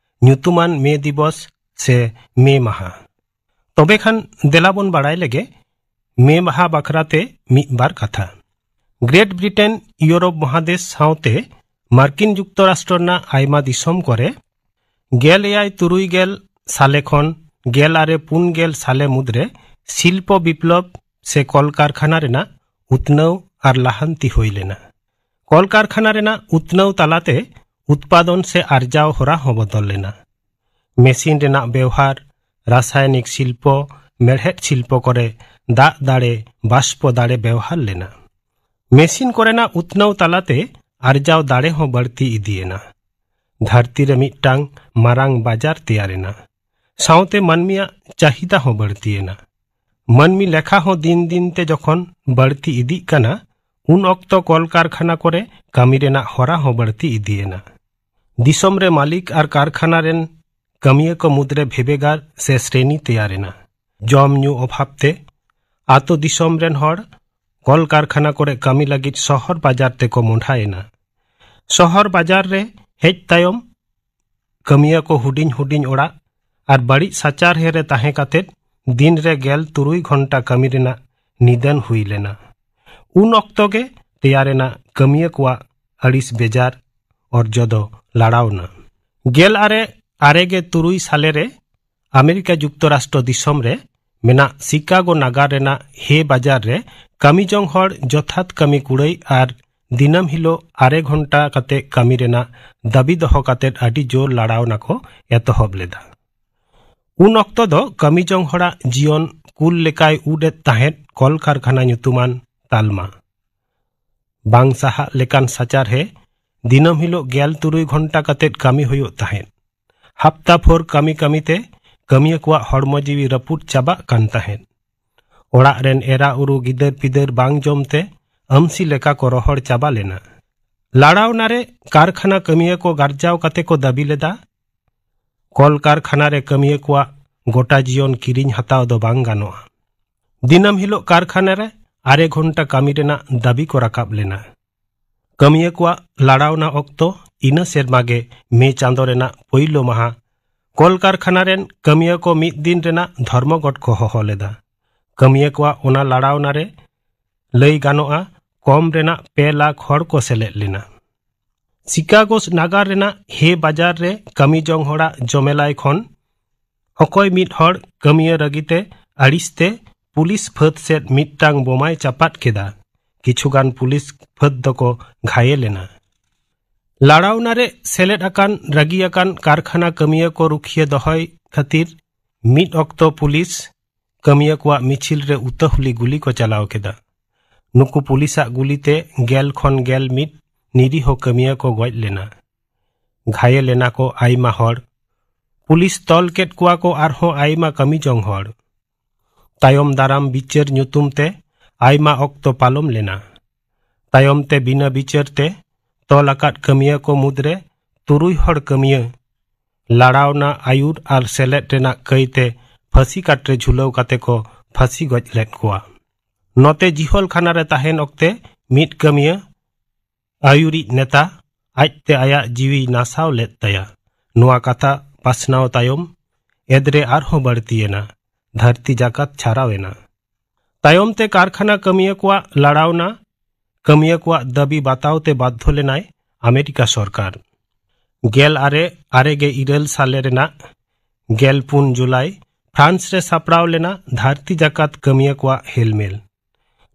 ᱧᱩᱛᱩᱢᱟᱱ ᱢᱮ ᱫᱤᱵᱚᱥ ᱥᱮ ᱢᱮ ᱢᱟᱦᱟ᱾ ᱛᱚᱵᱮ ᱠᱷᱟᱱ ᱫᱮᱞᱟ ᱵᱚᱱ ᱵᱟᱲᱟᱭ ᱞᱮᱜᱮ ᱢᱮ ᱢᱟᱦᱟ ᱵᱟᱠᱷᱨᱟ ᱛᱮ ᱢᱤᱫ ᱵᱟᱨ ᱠᱟᱛᱷᱟ᱾ ᱜᱨᱮᱴ ᱵᱨᱤᱴᱮᱱ, ᱤᱭᱩᱨᱳᱯ ᱢᱚᱦᱟᱫᱮᱥ ᱥᱟᱶᱛᱮ ᱢᱟᱨᱠᱤᱱ ᱡᱩᱠᱛᱚᱨᱟᱥᱴᱨᱚ ᱨᱮᱱᱟᱜ ᱟᱭᱢᱟ ᱫᱤᱥᱚᱢ ᱠᱚᱨᱮ ᱜᱮᱞ ᱮᱭᱟᱭ ᱛᱩᱨᱩᱭ ᱜᱮᱞ ᱥᱟᱞᱮ ᱠᱷᱚᱱ ᱜᱮᱞ ᱟᱨᱮ ᱯᱩᱱ ᱜᱮᱞ ᱥᱟᱞᱮ ᱢᱩᱫᱽᱨᱮ ᱥᱤᱞᱯᱚ ᱵᱤᱯᱞᱚᱵ ᱥᱮ ᱠᱚᱞᱠᱟᱨᱠᱷᱟᱱᱟ ᱨᱮᱱᱟᱜ ᱩᱛᱱᱟᱹᱣ ᱟᱨ ᱞᱟᱦᱟᱱᱛᱤ ᱦᱩᱭ ᱞᱮᱱᱟ᱾ ᱠᱚᱞᱠᱟᱨᱠᱷᱟᱱᱟ ᱨᱮᱱᱟᱜ ᱩᱛᱱᱟᱹᱣ ᱛᱟᱞᱟᱛᱮ ᱩᱛᱯᱟᱫᱚᱱ ᱥᱮ ᱟᱨᱡᱟᱣ ᱦᱚᱨᱟ ᱦᱚᱸ ᱵᱚᱫᱚᱞ ᱞᱮᱱᱟ᱾ ᱢᱮᱥᱤᱱ ᱨᱮᱱᱟᱜ ᱵᱮᱣᱦᱟᱨ, ᱨᱟᱥᱟᱭᱚᱱᱤᱠ ᱥᱤᱞᱯᱚ, ᱢᱮᱲᱦᱮᱫ ᱥᱤᱞᱯᱚ ᱠᱚᱨᱮ ᱫᱟᱜ ᱫᱟᱲᱮ, ᱵᱟᱥᱯᱚ ᱫᱟᱲᱮ ᱵᱮᱣᱦᱟᱨ ᱞᱮᱱᱟ᱾ ᱢᱮᱥᱤᱱ ᱠᱚᱨᱮᱱᱟᱜ ᱩᱛᱱᱟᱹᱣ ᱛᱟᱞᱟᱛᱮ ᱟᱨᱡᱟᱣ ᱫᱟᱲᱮ ᱦᱚᱸ ᱵᱟᱹᱲᱛᱤ ᱤᱫᱤᱭᱮᱱᱟ᱾ ᱫᱷᱟᱹᱨᱛᱤ ᱨᱮ ᱢᱤᱫᱴᱟᱝ ᱢᱟᱨᱟᱝ ᱵᱟᱡᱟᱨ ᱛᱮᱭᱟᱨᱮᱱᱟ᱾ ᱥᱟᱶᱛᱮ ᱢᱟᱹᱱᱢᱤᱭᱟᱜ ᱪᱟᱦᱤᱫᱟ ᱦᱚᱸ ᱵᱟᱹᱲᱛᱤᱭᱮᱱᱟ᱾ ᱢᱟᱹᱱᱢᱤ ᱞᱮᱠᱷᱟ ᱦᱚᱸ ᱫᱤᱱ ᱫᱤᱱ ᱛᱮ ᱡᱚᱠᱷᱚᱱ ᱵᱟᱹᱲᱛᱤ ᱤᱫᱤᱜ ᱠᱟᱱᱟ, ᱩᱱ ᱚᱠᱛᱚ ᱠᱚᱞᱠᱟᱨᱠᱷᱟᱱᱟ ᱠᱚᱨᱮ ᱠᱟᱹᱢᱤ ᱨᱮᱱᱟᱜ ᱦᱚᱨᱟ ᱦᱚᱸ ᱵᱟᱹᱲᱛᱤ ᱤᱫᱤᱭᱮᱱᱟ᱾ ᱫᱤᱥᱚᱢ ᱨᱮ ᱢᱟᱹᱞᱤᱠ ᱟᱨ ᱠᱟᱨᱠᱷᱟᱱᱟ ᱨᱮᱱ ᱠᱟᱹᱢᱤᱭᱟᱹ ᱠᱚ ᱢᱩᱫᱽᱨᱮ ᱵᱷᱮᱵᱮᱜᱟᱨ ᱥᱮ ᱥᱨᱮᱱᱤ ᱛᱮᱭᱟᱨᱮᱱᱟ᱾ ᱡᱚᱢ ᱧᱩ ᱚᱵᱷᱟᱵ ᱛᱮ ᱟᱛᱳ ᱫᱤᱥᱚᱢ ᱨᱮᱱ ᱦᱚᱲ ᱠᱚᱞᱠᱟᱨᱠᱷᱟᱱᱟ ᱠᱚᱨᱮ ᱠᱟᱹᱢᱤ ᱞᱟᱹᱜᱤᱫ ᱥᱚᱦᱚᱨ ᱵᱟᱡᱟᱨ ᱛᱮᱠᱚ ᱢᱚᱸᱰᱷᱟᱭᱮᱱᱟ᱾ ᱥᱚᱦᱚᱨ ᱵᱟᱡᱟᱨ ᱨᱮ ᱦᱮᱡ ᱛᱟᱭᱚᱢ ᱠᱟᱹᱢᱤᱭᱟᱹ ᱠᱚ ᱦᱩᱰᱤᱧ ᱦᱩᱰᱤᱧ ᱚᱲᱟᱜ ᱟᱨ ᱵᱟᱹᱲᱤᱡ ᱥᱟᱪᱟᱨᱦᱮ ᱨᱮ ᱛᱟᱦᱮᱸ ᱠᱟᱛᱮ ᱫᱤᱱ ᱨᱮ ᱜᱮᱞ ᱛᱩᱨᱩᱭ ᱜᱷᱚᱱᱴᱟ ᱠᱟᱹᱢᱤ ᱨᱮᱱᱟᱜ ᱱᱤᱫᱟᱹᱱ ᱦᱩᱭ ᱞᱮᱱᱟ᱾ ᱩᱱ ᱚᱠᱛᱚ ᱜᱮ ᱛᱮᱭᱟᱨᱮᱱᱟ ᱠᱟᱹᱢᱤᱭᱟᱹ ᱠᱚᱣᱟᱜ ᱟᱹᱲᱤᱥ ᱵᱮᱡᱟᱨ ᱚᱨᱡᱚ ᱫᱚ ᱞᱟᱲᱟᱣᱱᱟ᱾ ᱜᱮᱞ ᱟᱨᱮ ᱟᱨᱮ ᱜᱮ ᱛᱩᱨᱩᱭ ᱥᱟᱞᱮ ᱨᱮ ᱟᱢᱮᱨᱤᱠᱟ ᱡᱩᱠᱛᱚᱨᱟᱥᱴᱨᱚ ᱫᱤᱥᱚᱢ ᱨᱮ ᱢᱮᱱᱟᱜ ᱥᱤᱠᱟᱜᱳ ᱱᱟᱜᱟᱨ ᱨᱮᱱᱟᱜ ᱦᱮ ᱵᱟᱡᱟᱨ ᱨᱮ ᱠᱟᱹᱢᱤ ᱡᱚᱝ ᱦᱚᱲ ᱡᱚᱛᱷᱟᱛ ᱠᱟᱹᱢᱤ ᱠᱩᱲᱟᱹᱭ ᱟᱨ ᱫᱤᱱᱟᱹᱢ ᱦᱤᱞᱳᱜ ᱟᱨᱮ ᱜᱷᱚᱱᱴᱟ ᱠᱟᱛᱮ ᱠᱟᱹᱢᱤ ᱨᱮᱱᱟᱜ ᱫᱟᱹᱵᱤ ᱫᱚᱦᱚ ᱠᱟᱛᱮ ᱟᱹᱰᱤ ᱡᱳᱨ ᱞᱟᱲᱟᱣᱱᱟ ᱠᱚ ᱮᱛᱚᱦᱚᱵ ᱞᱮᱫᱟ᱾ ᱩᱱ ᱚᱠᱛᱚ ᱫᱚ ᱠᱟᱹᱢᱤ ᱡᱚᱝ ᱦᱚᱲᱟᱜ ᱡᱤᱭᱚᱱ ᱠᱩᱞ ᱞᱮᱠᱟᱭ ᱩᱰ ᱮᱫ ᱛᱟᱦᱮᱸᱫ ᱠᱚᱞᱠᱟᱨᱠᱷᱟᱱᱟ ᱧᱩᱛᱩᱢᱟᱱ ᱛᱟᱞᱢᱟ᱾ ᱵᱟᱝ ᱥᱟᱦᱟᱜ ᱞᱮᱠᱟᱱ ᱥᱟᱪᱟᱨᱦᱮ ᱫᱤᱱᱟᱹᱢ ᱦᱤᱞᱳᱜ ᱜᱮᱞ ᱛᱩᱨᱩᱭ ᱜᱷᱚᱱᱴᱟ ᱠᱟᱛᱮᱫ ᱠᱟᱹᱢᱤ ᱦᱩᱭᱩᱜ ᱛᱟᱦᱮᱸᱫ᱾ ᱦᱟᱯᱛᱟ ᱵᱷᱳᱨ ᱠᱟᱹᱢᱤ ᱠᱟᱹᱢᱤᱛᱮ ᱠᱟᱹᱢᱤᱭᱟᱹ ᱠᱚᱣᱟᱜ ᱦᱚᱲᱢᱚ ᱡᱤᱣᱤ ᱨᱟᱹᱯᱩᱫ ᱪᱟᱵᱟᱜ ᱠᱟᱱ ᱛᱟᱦᱮᱸᱫ᱾ ᱚᱲᱟᱜ ᱨᱮᱱ ᱮᱨᱟ ᱩᱨᱩ ᱜᱤᱫᱟᱹᱨ ᱯᱤᱫᱟᱹᱨ ᱵᱟᱝ ᱡᱚᱢᱛᱮ ᱟᱹᱢᱥᱤ ᱞᱮᱠᱟ ᱠᱚ ᱨᱚᱦᱚᱲ ᱪᱟᱵᱟ ᱞᱮᱱᱟ᱾ ᱞᱟᱲᱟᱣᱱᱟ ᱨᱮ ᱠᱟᱨᱠᱷᱟᱱᱟ ᱠᱟᱹᱢᱤᱭᱟᱹ ᱠᱚ ᱜᱟᱨᱡᱟᱣ ᱠᱟᱛᱮ ᱠᱚ ᱫᱟᱹᱵᱤ ᱞᱮᱫᱟ, ᱠᱚᱞ ᱠᱟᱨᱠᱷᱟᱱᱟ ᱨᱮ ᱠᱟᱹᱢᱤᱭᱟᱹ ᱠᱚᱣᱟᱜ ᱜᱚᱴᱟ ᱡᱤᱭᱚᱱ ᱠᱤᱨᱤᱧ ᱦᱟᱛᱟᱣ ᱫᱚ ᱵᱟᱝ ᱜᱟᱱᱚᱜᱼᱟ᱾ ᱫᱤᱱᱟᱹᱢ ᱦᱤᱞᱳᱜ ᱠᱟᱨᱠᱷᱟᱱᱟ ᱨᱮ ᱟᱨᱮ ᱜᱷᱚᱱᱴᱟ ᱠᱟᱹᱢᱤ ᱨᱮᱱᱟᱜ ᱫᱟᱹᱵᱤ ᱠᱚ ᱨᱟᱠᱟᱵ ᱞᱮᱱᱟ᱾ ᱠᱟᱹᱢᱤᱭᱟᱹ ᱠᱚᱣᱟᱜ ᱞᱟᱲᱟᱣᱱᱟ ᱚᱠᱛᱚ ᱤᱱᱟᱹ ᱥᱮᱨᱢᱟ ᱜᱮ ᱢᱮ ᱪᱟᱸᱫᱚ ᱨᱮᱱᱟᱜ ᱯᱳᱭᱞᱳ ᱢᱟᱦᱟ ᱠᱚᱞ ᱠᱟᱨᱠᱷᱟᱱᱟ ᱨᱮᱱ ᱠᱟᱹᱢᱤᱭᱟᱹ ᱠᱚ ᱢᱤᱫ ᱫᱤᱱ ᱨᱮᱱᱟᱜ ᱫᱷᱚᱨᱢᱚᱜᱷᱚᱴ ᱠᱚ ᱦᱚᱦᱚ ᱞᱮᱫᱟ᱾ ᱠᱟᱹᱢᱤᱭᱟᱹ ᱠᱚᱣᱟᱜ ᱚᱱᱟ ᱞᱟᱲᱟᱣᱱᱟ ᱨᱮ ᱞᱟᱹᱭ ᱜᱟᱱᱚᱜᱼᱟ, ᱠᱚᱢ ᱨᱮᱱᱟᱜ ᱯᱮ ᱞᱟᱠᱷ ᱦᱚᱲ ᱠᱚ ᱥᱮᱞᱮᱫ ᱞᱮᱱᱟ᱾ ᱥᱤᱠᱟᱜᱳ ᱱᱟᱜᱟᱨ ᱨᱮᱱᱟᱜ ᱦᱮ ᱵᱟᱡᱟᱨ ᱨᱮ ᱠᱟᱹᱢᱤ ᱡᱚᱝ ᱦᱚᱲᱟᱜ ᱡᱚᱢᱮᱞᱟᱭ ᱠᱷᱚᱱ ᱚᱠᱚᱭ ᱢᱤᱫ ᱦᱚᱲ ᱠᱟᱹᱢᱤᱭᱟᱹ ᱨᱟᱹᱜᱤᱛᱮ ᱟᱹᱲᱤᱥᱛᱮ ᱯᱩᱞᱤᱥ ᱯᱷᱟᱹᱫ ᱥᱮᱫ ᱢᱤᱫᱴᱟᱝ ᱵᱳᱢᱟᱭ ᱪᱟᱯᱟᱫ ᱠᱮᱫᱟ᱾ ᱠᱤᱪᱷᱩᱜᱟᱱ ᱯᱩᱞᱤᱥ ᱯᱷᱟᱹᱫ ᱫᱚᱠᱚ ᱜᱷᱟᱭᱮᱞ ᱮᱱᱟ᱾ ᱞᱟᱲᱟᱣᱱᱟ ᱨᱮ ᱥᱮᱞᱮᱫ ᱟᱠᱟᱱ ᱨᱟᱹᱜᱤ ᱟᱠᱟᱱ ᱠᱟᱨᱠᱷᱟᱱᱟ ᱠᱟᱹᱢᱤᱭᱟᱹ ᱠᱚ ᱨᱩᱠᱷᱤᱭᱟᱹ ᱫᱚᱦᱚᱭ ᱠᱷᱟᱹᱛᱤᱨ ᱢᱤᱫ ᱚᱠᱛᱚ ᱯᱩᱞᱤᱥ ᱠᱟᱹᱢᱤᱭᱟᱹ ᱠᱚᱣᱟᱜ ᱢᱤᱪᱷᱤᱞ ᱨᱮ ᱩᱛᱟᱹᱦᱩᱞᱤ ᱜᱩᱞᱤ ᱠᱚ ᱪᱟᱞᱟᱣ ᱠᱮᱫᱟ᱾ ᱱᱩᱠᱩ ᱯᱩᱞᱤᱥᱟᱜ ᱜᱩᱞᱤᱛᱮ ᱜᱮᱞ ᱠᱷᱚᱱ ᱜᱮᱞ ᱢᱤᱫ ᱱᱤᱨᱤᱦᱚ ᱠᱟᱹᱢᱤᱭᱟᱹ ᱠᱚ ᱜᱚᱡ ᱞᱮᱱᱟ᱾ ᱜᱷᱟᱭᱮᱞ ᱮᱱᱟ ᱠᱚ ᱟᱭᱢᱟ ᱦᱚᱲ᱾ ᱯᱩᱞᱤᱥ ᱛᱚᱞ ᱠᱮᱫ ᱠᱚᱣᱟ ᱠᱚ ᱟᱨᱦᱚᱸ ᱟᱭᱢᱟ ᱠᱟᱹᱢᱤ ᱡᱚᱝ ᱦᱚᱲ᱾ ᱛᱟᱭᱚᱢ ᱫᱟᱨᱟᱢ ᱵᱤᱪᱟᱹᱨ ᱧᱩᱛᱩᱢ ᱛᱮ ᱟᱭᱢᱟ ᱚᱠᱛᱚ ᱯᱟᱞᱚᱢ ᱞᱮᱱᱟ᱾ ᱛᱟᱭᱚᱢ ᱛᱮ ᱵᱤᱱᱟᱹ ᱵᱤᱪᱟᱹᱨ ᱛᱮ ᱛᱚᱞ ᱟᱠᱟᱫ ᱠᱟᱹᱢᱤᱭᱟᱹ ᱠᱚ ᱢᱩᱫᱽᱨᱮ ᱛᱩᱨᱩᱭ ᱦᱚᱲ ᱠᱟᱹᱢᱤᱭᱟᱹ ᱞᱟᱲᱟᱣᱱᱟ ᱟᱹᱭᱩᱨ ᱟᱨ ᱥᱮᱞᱮᱫ ᱨᱮᱱᱟᱜ ᱠᱟᱹᱭᱛᱮ ᱯᱷᱟᱹᱥᱤ ᱠᱟᱴ ᱨᱮ ᱡᱷᱩᱞᱟᱹᱣ ᱠᱟᱛᱮ ᱠᱚ ᱯᱷᱟᱹᱥᱤ ᱜᱚᱡ ᱞᱮᱫ ᱠᱚᱣᱟ᱾ ᱱᱚᱛᱮ ᱡᱤᱦᱚᱞ ᱠᱷᱟᱱᱟ ᱨᱮ ᱛᱟᱦᱮᱱ ᱚᱠᱛᱮ ᱢᱤᱫ ᱠᱟᱹᱢᱤᱭᱟᱹ ᱟᱹᱭᱩᱨᱤᱡ ᱱᱮᱛᱟ ᱟᱡᱛᱮ ᱟᱭᱟᱜ ᱡᱤᱣᱤᱭ ᱱᱟᱥᱟᱣ ᱞᱮᱫ ᱛᱟᱭᱟ᱾ ᱱᱚᱣᱟ ᱠᱟᱛᱷᱟ ᱯᱟᱥᱱᱟᱣ ᱛᱟᱭᱚᱢ ᱮᱫᱨᱮ ᱟᱨᱦᱚᱸ ᱵᱟᱹᱲᱛᱤᱭᱮᱱᱟ᱾ ᱫᱷᱟᱹᱨᱛᱤ ᱡᱟᱠᱟᱛ ᱪᱷᱟᱨᱟᱣ ᱮᱱᱟ᱾ ᱛᱟᱭᱚᱢ ᱛᱮ ᱠᱟᱨᱠᱷᱟᱱᱟ ᱠᱟᱹᱢᱤᱭᱟᱹ ᱠᱚᱣᱟᱜ ᱞᱟᱲᱟᱣᱱᱟ ᱠᱟᱹᱢᱤᱭᱟᱹ ᱠᱚᱣᱟᱜ ᱫᱟᱹᱵᱤ ᱵᱟᱛᱟᱣ ᱛᱮ ᱵᱟᱫᱫᱷᱚ ᱞᱮᱱᱟᱭ ᱟᱢᱮᱨᱤᱠᱟ ᱥᱚᱨᱠᱟᱨ᱾ ᱜᱮᱞ ᱟᱨᱮ ᱟᱨᱮ ᱜᱮ ᱤᱨᱟᱹᱞ ᱥᱟᱞᱮ ᱨᱮᱱᱟᱜ ᱜᱮᱞ ᱯᱩᱱ ᱡᱩᱞᱟᱭ ᱯᱷᱨᱟᱱᱥ ᱨᱮ ᱥᱟᱯᱲᱟᱣ ᱞᱮᱱᱟ ᱫᱷᱟᱹᱨᱛᱤ ᱡᱟᱠᱟᱛ ᱠᱟᱹᱢᱤᱭᱟᱹ ᱠᱚᱣᱟᱜ ᱦᱮᱞᱢᱮᱞ᱾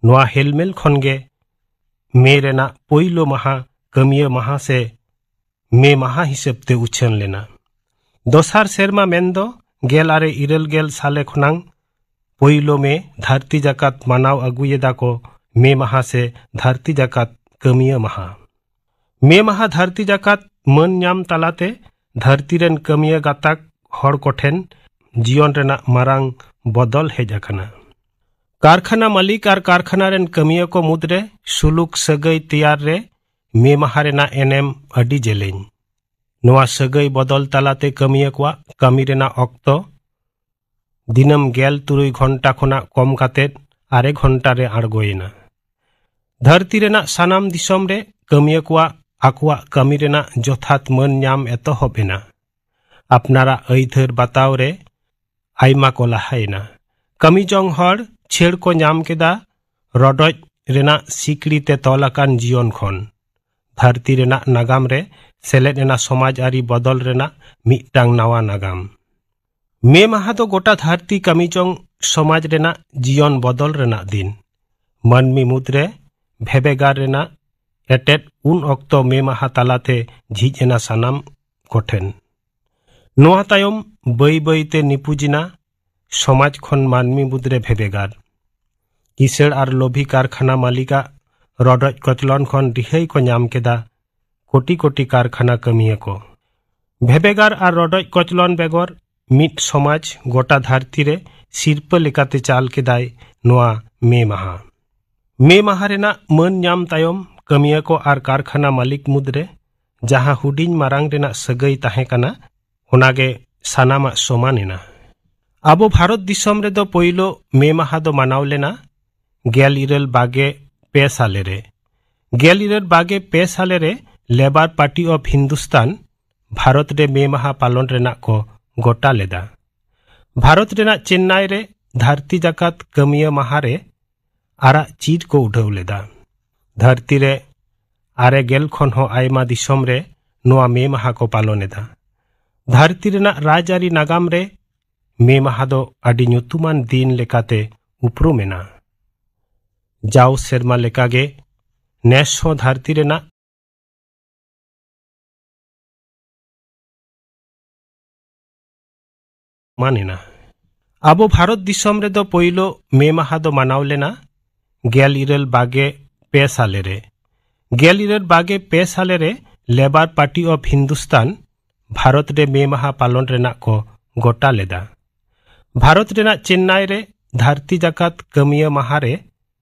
ᱱᱚᱣᱟ ᱦᱮᱞᱢᱮᱞ ᱠᱷᱚᱱ ᱜᱮ ᱢᱮ ᱨᱮᱱᱟᱜ ᱯᱳᱭᱞᱳ ᱢᱟᱦᱟ ᱠᱟᱹᱢᱤᱭᱟᱹ ᱢᱟᱦᱟ ᱥᱮ ᱢᱮ ᱢᱟᱦᱟ ᱦᱤᱥᱟᱹᱵ ᱛᱮ ᱩᱪᱷᱟᱹᱱ ᱞᱮᱱᱟ᱾ ᱫᱚᱥᱟᱨ ᱥᱮᱨᱢᱟ ᱢᱮᱱᱫᱚ ᱜᱮᱞ ᱟᱨᱮ ᱤᱨᱟᱹᱞ ᱜᱮᱞ ᱥᱟᱞᱮ ᱠᱷᱚᱱᱟᱝ ᱯᱳᱭᱞᱳ ᱢᱮ ᱫᱷᱟᱹᱨᱛᱤ ᱡᱟᱠᱟᱛ ᱢᱟᱱᱟᱣ ᱟᱹᱜᱩᱭᱮᱫᱟ ᱠᱚ ᱢᱮ ᱢᱟᱦᱟ ᱥᱮ ᱫᱷᱟᱹᱨᱛᱤ ᱡᱟᱠᱟᱛ ᱠᱟᱹᱢᱤᱭᱟᱹ ᱢᱟᱦᱟ᱾ ᱢᱮ ᱢᱟᱦᱟ ᱫᱷᱟᱹᱨᱛᱤ ᱡᱟᱠᱟᱛ ᱢᱟᱹᱱ ᱧᱟᱢ ᱛᱟᱞᱟᱛᱮ ᱫᱷᱟᱹᱨᱛᱤ ᱨᱮᱱ ᱠᱟᱹᱢᱤᱭᱟᱹ ᱜᱟᱛᱟᱠ ᱦᱚᱲ ᱠᱚᱴᱷᱮᱱ ᱡᱤᱭᱚᱱ ᱨᱮᱱᱟᱜ ᱢᱟᱨᱟᱝ ᱵᱚᱫᱚᱞ ᱦᱮᱡ ᱟᱠᱟᱱᱟ᱾ ᱠᱟᱨᱠᱷᱟᱱᱟ ᱢᱟᱹᱞᱤᱠ ᱟᱨ ᱠᱟᱨᱠᱷᱟᱱᱟ ᱨᱮᱱ ᱠᱟᱹᱢᱤᱭᱟᱹ ᱠᱚ ᱢᱩᱫᱽᱨᱮ ᱥᱩᱞᱩᱠ ᱥᱟᱹᱜᱟᱹᱭ ᱛᱮᱭᱟᱨ ᱨᱮ ᱢᱮ ᱢᱟᱦᱟ ᱨᱮᱱᱟᱜ ᱮᱱᱮᱢ ᱟᱹᱰᱤ ᱡᱮᱞᱮᱧ᱾ ᱱᱚᱣᱟ ᱥᱟᱹᱜᱟᱹᱭ ᱵᱚᱫᱚᱞ ᱛᱟᱞᱟᱛᱮ ᱠᱟᱹᱢᱤᱭᱟᱹ ᱠᱚᱣᱟᱜ ᱠᱟᱹᱢᱤ ᱨᱮᱱᱟᱜ ᱚᱠᱛᱚ ᱫᱤᱱᱟᱹᱢ ᱜᱮᱞ ᱛᱩᱨᱩᱭ ᱜᱷᱚᱱᱴᱟ ᱠᱷᱚᱱᱟᱜ ᱠᱚᱢ ᱠᱟᱛᱮ ᱟᱨᱮ ᱜᱷᱚᱱᱴᱟ ᱨᱮ ᱟᱬᱜᱚᱭᱮᱱᱟ᱾ ᱫᱷᱟᱹᱨᱛᱤ ᱨᱮᱱᱟᱜ ᱥᱟᱱᱟᱢ ᱫᱤᱥᱚᱢ ᱨᱮ ᱠᱟᱹᱢᱤᱭᱟᱹ ᱠᱚᱣᱟᱜ ᱟᱠᱚᱣᱟᱜ ᱠᱟᱹᱢᱤ ᱨᱮᱱᱟᱜ ᱡᱚᱛᱷᱟᱛ ᱢᱟᱹᱱ ᱧᱟᱢ ᱮᱛᱚᱦᱚᱵ ᱮᱱᱟ᱾ ᱟᱯᱱᱟᱨᱟᱜ ᱟᱹᱭᱫᱟᱹᱨ ᱵᱟᱛᱟᱣ ᱨᱮ ᱟᱭᱢᱟ ᱠᱚ ᱞᱟᱦᱟᱭᱮᱱᱟ᱾ ᱠᱟᱹᱢᱤ ᱡᱚᱝ ᱦᱚᱲ ᱪᱷᱟᱹᱲ ᱠᱚ ᱧᱟᱢ ᱠᱮᱫᱟ ᱨᱚᱰᱚᱡ ᱨᱮᱱᱟᱜ ᱥᱤᱠᱲᱤ ᱛᱮ ᱛᱚᱞ ᱟᱠᱟᱱ ᱡᱤᱭᱚᱱ ᱠᱷᱚᱱ᱾ ᱫᱷᱟᱹᱨᱛᱤ ᱨᱮᱱᱟᱜ ᱱᱟᱜᱟᱢ ᱨᱮ ᱥᱮᱞᱮᱫ ᱮᱱᱟ ᱥᱚᱢᱟᱡᱽ ᱟᱹᱨᱤ ᱵᱚᱫᱚᱞ ᱨᱮᱱᱟᱜ ᱢᱤᱫᱴᱟᱝ ᱱᱟᱣᱟ ᱱᱟᱜᱟᱢ᱾ ᱢᱮ ᱢᱟᱦᱟ ᱫᱚ ᱜᱚᱴᱟ ᱫᱷᱟᱹᱨᱛᱤ ᱠᱟᱹᱢᱤ ᱡᱚᱝ ᱥᱚᱢᱟᱡᱽ ᱨᱮᱱᱟᱜ ᱡᱤᱭᱚᱱ ᱵᱚᱫᱚᱞ ᱨᱮᱱᱟᱜ ᱫᱤᱱ᱾ ᱢᱟᱹᱱᱢᱤ ᱢᱩᱫᱽᱨᱮ ᱵᱷᱮᱵᱮᱜᱟᱨ ᱨᱮᱱᱟᱜ ᱮᱴᱮᱫ ᱩᱱ ᱚᱠᱛᱚ ᱢᱮ ᱢᱟᱦᱟ ᱛᱟᱞᱟᱛᱮ ᱡᱷᱤᱡ ᱮᱱᱟ ᱥᱟᱱᱟᱢ ᱠᱚᱴᱷᱮᱱ᱾ ᱱᱚᱣᱟ ᱛᱟᱭᱚᱢ ᱵᱟᱹᱭ ᱵᱟᱹᱭ ᱛᱮ ᱱᱤᱯᱩᱡ ᱮᱱᱟ ᱥᱚᱢᱟᱡᱽ ᱠᱷᱚᱱ ᱢᱟᱹᱱᱢᱤ ᱢᱩᱫᱽᱨᱮ ᱵᱷᱮᱵᱮᱜᱟᱨ᱾ ᱠᱤᱥᱟᱹᱬ ᱟᱨ ᱞᱳᱵᱷᱤ ᱠᱟᱨᱠᱷᱟᱱᱟ ᱢᱟᱹᱞᱤᱠᱟᱜ ᱨᱚᱰᱚᱡ ᱠᱚᱪᱞᱚᱱ ᱠᱷᱚᱱ ᱨᱤᱦᱟᱹᱭ ᱠᱚ ᱧᱟᱢ ᱠᱮᱫᱟ ᱠᱳᱴᱤ ᱠᱳᱴᱤ ᱠᱟᱨᱠᱷᱟᱱᱟ ᱠᱟᱹᱢᱤᱭᱟᱹ ᱠᱚ᱾ ᱵᱷᱮᱵᱮᱜᱟᱨ ᱟᱨ ᱨᱚᱰᱚᱡ ᱠᱚᱪᱞᱚᱱ ᱵᱮᱜᱚᱨ ᱢᱤᱫ ᱥᱚᱢᱟᱡᱽ ᱜᱚᱴᱟ ᱫᱷᱟᱹᱨᱛᱤ ᱨᱮ ᱥᱤᱨᱯᱟᱹ ᱞᱮᱠᱟᱛᱮ ᱪᱟᱞ ᱠᱮᱫᱟᱭ ᱱᱚᱣᱟ ᱢᱮ ᱢᱟᱦᱟ᱾ ᱢᱮ ᱢᱟᱦᱟ ᱨᱮᱱᱟᱜ ᱢᱟᱹᱱ ᱧᱟᱢ ᱛᱟᱭᱚᱢ ᱠᱟᱹᱢᱤᱭᱟᱹ ᱠᱚ ᱟᱨ ᱠᱟᱨᱠᱷᱟᱱᱟ ᱢᱟᱹᱞᱤᱠ ᱢᱩᱫᱽᱨᱮ ᱡᱟᱦᱟᱸ ᱦᱩᱰᱤᱧ ᱢᱟᱨᱟᱝ ᱨᱮᱱᱟᱜ ᱥᱟᱹᱜᱟᱹᱭ ᱛᱟᱦᱮᱸ ᱠᱟᱱᱟ, ᱚᱱᱟᱜᱮ ᱥᱟᱱᱟᱢᱟᱜ ᱥᱚᱢᱟᱱ ᱮᱱᱟ᱾ ᱟᱵᱚ ᱵᱷᱟᱨᱚᱛ ᱫᱤᱥᱚᱢ ᱨᱮᱫᱚ ᱯᱳᱭᱞᱳ ᱢᱮ ᱢᱟᱦᱟ ᱫᱚ ᱢᱟᱱᱟᱣ ᱞᱮᱱᱟ ᱜᱮᱞ ᱤᱨᱟᱹᱞ ᱵᱟᱜᱮ ᱯᱮ ᱥᱟᱞᱮ ᱨᱮ᱾ ᱜᱮᱞ ᱤᱨᱟᱹᱞ ᱵᱟᱜᱮ ᱯᱮ ᱥᱟᱞᱮ ᱨᱮ labour party of Hindustan Bharat ᱨᱮ ᱢᱮ ᱢᱟᱦᱟ ᱯᱟᱞᱚᱱ ᱨᱮᱱᱟᱜ ᱠᱚ ᱜᱚᱴᱟ ᱞᱮᱫᱟ᱾ ᱵᱷᱟᱨᱚᱛ ᱨᱮᱱᱟᱜ ᱪᱮᱱᱱᱟᱭ ᱨᱮ ᱫᱷᱟᱹᱨᱛᱤ ᱡᱟᱠᱟᱛ ᱠᱟᱹᱢᱤᱭᱟᱹ ᱢᱟᱦᱟ ᱨᱮ ᱟᱨᱟᱜ ᱪᱤᱨ ᱠᱚ ᱩᱰᱷᱟᱹᱣ ᱞᱮᱫᱟ᱾ ᱫᱷᱟᱹᱨᱛᱤ ᱨᱮ ᱟᱨᱮ ᱜᱮᱞ ᱠᱷᱚᱱ ᱦᱚᱸ ᱟᱭᱢᱟ ᱫᱤᱥᱚᱢ ᱨᱮ ᱱᱚᱣᱟ ᱢᱮ ᱢᱟᱦᱟ ᱠᱚ ᱯᱟᱞᱚᱱ ᱮᱫᱟ᱾ ᱫᱷᱟᱹᱨᱛᱤ ᱨᱮᱱᱟᱜ ᱨᱟᱡᱽᱟᱹᱨᱤ ᱱᱟᱜᱟᱢ ᱨᱮ ᱢᱮ ᱢᱟᱦᱟ ᱫᱚ ᱟᱹᱰᱤ ᱧᱩᱛᱩᱢᱟᱱ ᱫᱤᱱ ᱞᱮᱠᱟᱛᱮ ᱩᱯᱨᱩᱢ ᱮᱱᱟ᱾ ᱡᱟᱣ ᱥᱮᱨᱢᱟ ᱞᱮᱠᱟᱜᱮ ᱱᱮᱥ ᱦᱚᱸ ᱫᱷᱟᱹᱨᱛᱤ ᱨᱮᱱᱟᱜ ᱢᱟᱱ ᱮᱱᱟ᱾ ᱟᱵᱚ ᱵᱷᱟᱨᱚᱛ ᱫᱤᱥᱚᱢ ᱨᱮᱫᱚ ᱯᱳᱭᱞᱳ ᱢᱮ ᱢᱟᱦᱟ ᱫᱚ ᱢᱟᱱᱟᱣ ᱞᱮᱱᱟ ᱜᱮᱞ ᱤᱨᱟᱹᱞ ᱵᱟᱜᱮ ᱯᱮ ᱥᱟᱞᱮ ᱨᱮ᱾ ᱜᱮᱞ ᱤᱨᱟᱹᱞ ᱵᱟᱜᱮ ᱯᱮ ᱥᱟᱞᱮ ᱨᱮ labour party of Hindustan Bharat ᱨᱮ ᱢᱮ ᱢᱟᱦᱟ ᱯᱟᱞᱚᱱ ᱨᱮᱱᱟᱜ ᱠᱚ ᱜᱚᱴᱟ ᱞᱮᱫᱟ᱾ ᱵᱷᱟᱨᱚᱛ ᱨᱮᱱᱟᱜ ᱪᱮᱱᱱᱟᱭ ᱨᱮ ᱫᱷᱟᱹᱨᱛᱤ ᱡᱟᱠᱟᱛ ᱠᱟᱹᱢᱤᱭᱟᱹ ᱢᱟᱦᱟ ᱨᱮ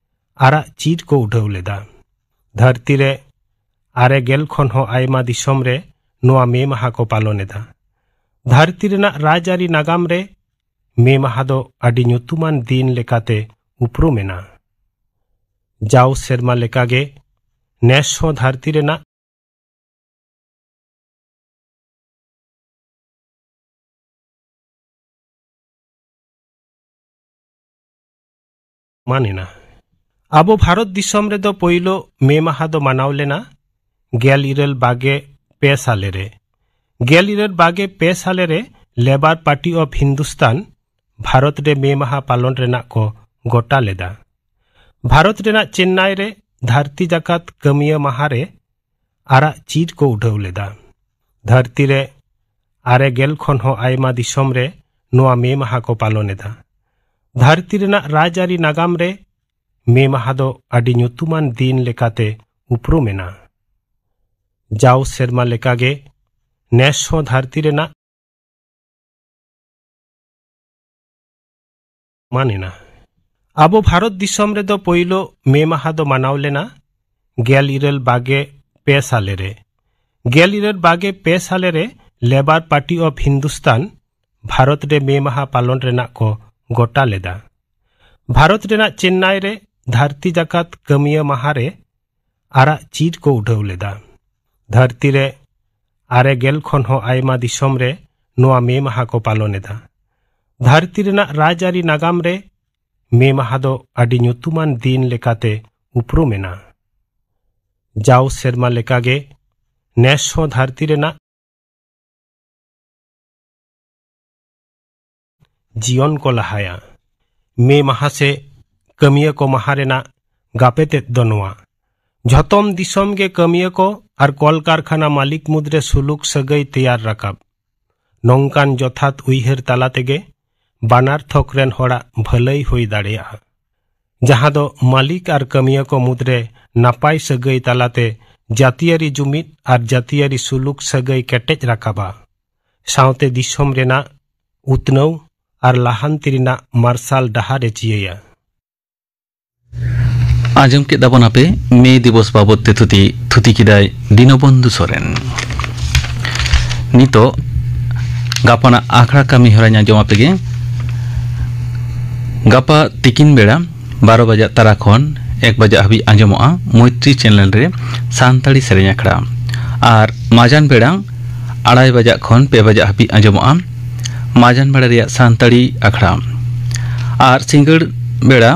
ᱟᱨᱟᱜ ᱪᱤᱨ ᱠᱚ ᱩᱰᱷᱟᱹᱣ ᱞᱮᱫᱟ᱾ ᱫᱷᱟᱹᱨᱛᱤ ᱨᱮ ᱟᱨᱮ ᱜᱮᱞ ᱠᱷᱚᱱ ᱦᱚᱸ ᱟᱭᱢᱟ ᱫᱤᱥᱚᱢ ᱨᱮ ᱱᱚᱣᱟ ᱢᱮ ᱢᱟᱦᱟ ᱠᱚ ᱯᱟᱞᱚᱱ ᱮᱫᱟ᱾ ᱫᱷᱟᱹᱨᱛᱤ ᱨᱮᱱᱟᱜ ᱨᱟᱡᱽᱟᱹᱨᱤ ᱱᱟᱜᱟᱢ ᱨᱮ ᱢᱮ ᱢᱟᱦᱟ ᱫᱚ ᱟᱹᱰᱤ ᱧᱩᱛᱩᱢᱟᱱ ᱫᱤᱱ ᱞᱮᱠᱟᱛᱮ ᱩᱯᱨᱩᱢ ᱮᱱᱟ᱾ ᱡᱟᱣ ᱥᱮᱨᱢᱟ ᱞᱮᱠᱟᱜᱮ ᱱᱮᱥ ᱦᱚᱸ ᱫᱷᱟᱹᱨᱛᱤ ᱨᱮᱱᱟᱜ ᱢᱟᱱ ᱮᱱᱟ᱾ ᱟᱵᱚ ᱵᱷᱟᱨᱚᱛ ᱫᱤᱥᱚᱢ ᱨᱮᱫᱚ ᱯᱳᱭᱞᱳ ᱢᱮ ᱢᱟᱦᱟ ᱫᱚ ᱢᱟᱱᱟᱣ ᱞᱮᱱᱟ ᱜᱮᱞ ᱤᱨᱟᱹᱞ ᱵᱟᱜᱮ ᱯᱮ ᱥᱟᱞᱮ ᱨᱮ᱾ ᱜᱮᱞ ᱤᱨᱟᱹᱞ ᱵᱟᱜᱮ ᱯᱮ ᱥᱟᱞᱮ ᱨᱮ labour party of Hindustan Bharat ᱨᱮ ᱢᱮ ᱢᱟᱦᱟ ᱯᱟᱞᱚᱱ ᱨᱮᱱᱟᱜ ᱠᱚ ᱜᱚᱴᱟ ᱞᱮᱫᱟ᱾ ᱵᱷᱟᱨᱚᱛ ᱨᱮᱱᱟᱜ ᱪᱮᱱᱱᱟᱭ ᱨᱮ ᱫᱷᱟᱹᱨᱛᱤ ᱡᱟᱠᱟᱛ ᱠᱟᱹᱢᱤᱭᱟᱹ ᱢᱟᱦᱟ ᱨᱮ ᱟᱨᱟᱜ ᱪᱤᱨ ᱠᱚ ᱩᱰᱷᱟᱹᱣ ᱞᱮᱫᱟ᱾ ᱫᱷᱟᱹᱨᱛᱤ ᱨᱮ ᱟᱨᱮ ᱜᱮᱞ ᱠᱷᱚᱱ ᱦᱚᱸ ᱟᱭᱢᱟ ᱫᱤᱥᱚᱢ ᱨᱮ ᱱᱚᱣᱟ ᱢᱮ ᱢᱟᱦᱟ ᱠᱚ ᱯᱟᱞᱚᱱ ᱮᱫᱟ᱾ ᱫᱷᱟᱹᱨᱛᱤ ᱨᱮᱱᱟᱜ ᱨᱟᱡᱽᱟᱹᱨᱤ ᱱᱟᱜᱟᱢ ᱨᱮ ᱢᱮ ᱢᱟᱦᱟ ᱫᱚ ᱟᱹᱰᱤ ᱧᱩᱛᱩᱢᱟᱱ ᱫᱤᱱ ᱞᱮᱠᱟᱛᱮ ᱩᱯᱨᱩᱢ ᱮᱱᱟ᱾ ᱡᱟᱣ ᱥᱮᱨᱢᱟ ᱞᱮᱠᱟᱜᱮ ᱱᱮᱥ ᱦᱚᱸ ᱫᱷᱟᱹᱨᱛᱤ ᱨᱮᱱᱟᱜ ᱢᱟᱱ ᱮᱱᱟ᱾ ᱟᱵᱚ ᱵᱷᱟᱨᱚᱛ ᱫᱤᱥᱚᱢ ᱨᱮᱫᱚ ᱯᱳᱭᱞᱳ ᱢᱮ ᱢᱟᱦᱟ ᱫᱚ ᱢᱟᱱᱟᱣ ᱞᱮᱱᱟ ᱜᱮᱞ ᱤᱨᱟᱹᱞ ᱵᱟᱜᱮ ᱯᱮ ᱥᱟᱞᱮ ᱨᱮ᱾ ᱜᱮᱞ ᱤᱨᱟᱹᱞ ᱵᱟᱜᱮ ᱯᱮ ᱥᱟᱞᱮ ᱨᱮ labour party of Hindustan Bharat ᱨᱮ ᱢᱮ ᱢᱟᱦᱟ ᱯᱟᱞᱚᱱ ᱨᱮᱱᱟᱜ ᱠᱚ ᱜᱚᱴᱟ ᱞᱮᱫᱟ᱾ ᱵᱷᱟᱨᱚᱛ ᱨᱮᱱᱟᱜ ᱪᱮᱱᱱᱟᱭ ᱨᱮ ᱫᱷᱟᱹᱨᱛᱤ ᱡᱟᱠᱟᱛ ᱠᱟᱹᱢᱤᱭᱟᱹ ᱢᱟᱦᱟ ᱨᱮ ᱟᱨᱟᱜ ᱪᱤᱨ ᱠᱚ ᱩᱰᱷᱟᱹᱣ ᱞᱮᱫᱟ᱾ ᱫᱷᱟᱹᱨᱛᱤ ᱨᱮ ᱟᱨᱮ ᱜᱮᱞ ᱠᱷᱚᱱ ᱦᱚᱸ ᱟᱭᱢᱟ ᱫᱤᱥᱚᱢ ᱨᱮ ᱱᱚᱣᱟ ᱢᱮ ᱢᱟᱦᱟ ᱠᱚ ᱯᱟᱞᱚᱱ ᱮᱫᱟ᱾ ᱫᱷᱟᱹᱨᱛᱤ ᱨᱮᱱᱟᱜ ᱨᱟᱡᱽᱟᱹᱨᱤ ᱱᱟᱜᱟᱢ ᱨᱮ ᱢᱮ ᱢᱟᱦᱟ ᱫᱚ ᱟᱹᱰᱤ ᱧᱩᱛᱩᱢᱟᱱ ᱫᱤᱱ ᱞᱮᱠᱟᱛᱮ ᱩᱯᱨᱩᱢ ᱮᱱᱟ᱾ ᱡᱟᱣ ᱥᱮᱨᱢᱟ ᱞᱮᱠᱟᱜᱮ ᱱᱮᱥ ᱦᱚᱸ ᱫᱷᱟᱹᱨᱛᱤ ᱨᱮᱱᱟᱜ ᱡᱤᱭᱚᱱ ᱠᱚ ᱞᱟᱦᱟᱭᱟ᱾ ᱢᱮ ᱢᱟᱦᱟ ᱥᱮ ᱠᱟᱹᱢᱤᱭᱟᱹ ᱠᱚ ᱢᱟᱦᱟ ᱨᱮᱱᱟᱜ ᱜᱟᱯᱮ ᱛᱮᱫ ᱫᱚ ᱱᱚᱣᱟ: ᱡᱷᱚᱛᱚᱢ ᱫᱤᱥᱚᱢ ᱜᱮ ᱠᱟᱹᱢᱤᱭᱟᱹ ᱠᱚ ᱟᱨ ᱠᱚᱞᱠᱟᱨᱠᱷᱟᱱᱟ ᱢᱟᱹᱞᱤᱠ ᱢᱩᱫᱽᱨᱮ ᱥᱩᱞᱩᱠ ᱥᱟᱹᱜᱟᱹᱭ ᱛᱮᱭᱟᱨ ᱨᱟᱠᱟᱵ᱾ ᱱᱚᱝᱠᱟᱱ ᱡᱚᱛᱷᱟᱛ ᱩᱭᱦᱟᱹᱨ ᱛᱟᱞᱟ ᱛᱮᱜᱮ ᱵᱟᱱᱟᱨ ᱛᱷᱚᱠ ᱨᱮᱱ ᱦᱚᱲᱟᱜ ᱵᱷᱟᱹᱞᱟᱹᱭ ᱦᱩᱭ ᱫᱟᱲᱮᱭᱟᱜᱼᱟ᱾ ᱡᱟᱦᱟᱸ ᱫᱚ ᱢᱟᱹᱞᱤᱠ ᱟᱨ ᱠᱟᱹᱢᱤᱭᱟᱹ ᱠᱚ ᱢᱩᱫᱽᱨᱮ ᱱᱟᱯᱟᱭ ᱥᱟᱹᱜᱟᱹᱭ ᱛᱟᱞᱟᱛᱮ ᱡᱟᱹᱛᱤᱭᱟᱹᱨᱤ ᱡᱩᱢᱤᱫ ᱟᱨ ᱡᱟᱹᱛᱤᱭᱟᱹᱨᱤ ᱥᱩᱞᱩᱠ ᱥᱟᱹᱜᱟᱹᱭ ᱠᱮᱴᱮᱡ ᱨᱟᱠᱟᱵᱟ, ᱥᱟᱶᱛᱮ ᱫᱤᱥᱚᱢ ᱨᱮᱱᱟᱜ ᱩᱛᱱᱟᱹᱣ ᱟᱨ ᱞᱟᱦᱟᱱᱛᱤ ᱨᱮᱱᱟᱜ ᱢᱟᱨᱥᱟᱞ ᱰᱟᱦᱟᱨ ᱮ ᱪᱤᱭᱟᱹᱭᱟ᱾ ᱟᱸᱡᱚᱢ ᱠᱮᱫ ᱛᱟᱵᱚᱱ ᱟᱯᱮ ᱢᱮ ᱫᱤᱵᱚᱥ ᱵᱟᱵᱚᱛ ᱛᱮ ᱛᱷᱩᱛᱤ, ᱛᱷᱩᱛᱤ ᱠᱮᱫᱟᱭ ᱫᱤᱱᱚᱵᱚᱱᱫᱷᱩ ᱥᱚᱨᱮᱱ᱾ ᱱᱤᱛᱚᱜ ᱜᱟᱯᱟᱱᱟᱜ ᱟᱠᱷᱲᱟ ᱠᱟᱹᱢᱤ ᱦᱚᱨᱟᱧ ᱟᱸᱡᱚᱢ ᱟᱯᱮ ᱜᱮ᱾ ᱜᱟᱯᱟ ᱛᱤᱠᱤᱱ ᱵᱮᱲᱟ ᱵᱟᱨᱚ ᱵᱟᱡᱟᱜ ᱛᱟᱨᱟ ᱠᱷᱚᱱ ᱮᱠ ᱵᱟᱡᱟᱜ ᱦᱟᱹᱵᱤᱡ ᱟᱸᱡᱚᱢᱚᱜᱼᱟ ᱢᱳᱭᱛᱨᱤ ᱪᱮᱱᱮᱞ ᱨᱮ ᱥᱟᱱᱛᱟᱲᱤ ᱥᱮᱨᱮᱧ ᱟᱠᱷᱲᱟ᱾ ᱟᱨ ᱢᱟᱡᱟᱱ ᱵᱮᱲᱟ ᱟᱲᱟᱭ ᱵᱟᱡᱟᱜ ᱠᱷᱚᱱ ᱯᱮ ᱵᱟᱡᱟᱜ ᱦᱟᱹᱵᱤᱡ ᱟᱸᱡᱚᱢᱚᱜᱼᱟ ᱢᱟᱡᱟᱱ ᱵᱮᱲᱟ ᱨᱮᱭᱟᱜ ᱥᱟᱱᱛᱟᱲᱤ ᱟᱠᱷᱲᱟ᱾ ᱟᱨ ᱥᱤᱸᱜᱟᱹᱲ ᱵᱮᱲᱟ,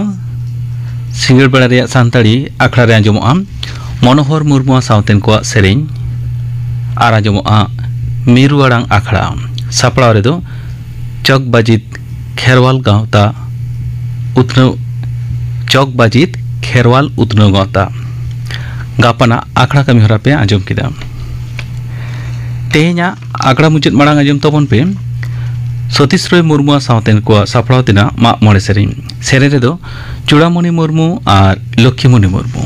ᱥᱤᱸᱜᱟᱹᱲ ᱵᱮᱲᱟ ᱨᱮᱭᱟᱜ ᱥᱟᱱᱛᱟᱲᱤ ᱟᱠᱷᱲᱟ ᱨᱮ ᱟᱸᱡᱚᱢᱚᱜᱼᱟ ᱢᱚᱱᱳᱦᱚᱨ ᱢᱩᱨᱢᱩ ᱥᱟᱶᱛᱮᱱ ᱠᱚᱣᱟᱜ ᱥᱮᱨᱮᱧ᱾ ᱟᱨ ᱟᱸᱡᱚᱢᱚᱜᱼᱟ ᱢᱤᱨᱩ ᱟᱲᱟᱝ ᱟᱠᱷᱲᱟ᱾ ᱥᱟᱯᱲᱟᱣ ᱨᱮᱫᱚ ᱪᱚᱠ ᱵᱟᱡᱤᱛ ᱠᱷᱮᱨᱣᱟᱞ ᱜᱟᱶᱛᱟ ᱩᱛᱱᱟᱹᱣ, ᱪᱚᱠ ᱵᱟᱡᱤᱛ ᱠᱷᱮᱨᱣᱟᱞ ᱩᱛᱱᱟᱹᱣ ᱜᱟᱶᱛᱟ᱾ ᱜᱟᱯᱟᱱᱟᱜ ᱟᱠᱷᱲᱟ ᱠᱟᱹᱢᱤ ᱦᱚᱨᱟ ᱯᱮ ᱟᱸᱡᱚᱢ ᱠᱮᱫᱟ᱾ ᱛᱮᱦᱮᱧᱟᱜ ᱟᱠᱷᱲᱟ ᱢᱩᱪᱟᱹᱫ ᱢᱟᱲᱟᱝ ᱟᱸᱡᱚᱢ ᱛᱟᱵᱚᱱ ᱯᱮ ᱥᱚᱛᱤᱥ ᱨᱚᱭ ᱢᱩᱨᱢᱩ ᱥᱟᱶᱛᱮᱱ ᱠᱚᱣᱟᱜ ᱥᱟᱯᱲᱟᱣ ᱛᱮᱱᱟᱜ ᱢᱟᱜ ᱢᱚᱬᱮ ᱥᱮᱨᱮᱧ᱾ ᱥᱮᱨᱮᱧ ᱨᱮᱫᱚ ᱪᱩᱲᱟᱢᱚᱱᱤ ᱢᱩᱨᱢᱩ ᱟᱨ ᱞᱚᱠᱠᱷᱤᱢᱚᱱᱤ ᱢᱩᱨᱢᱩ᱾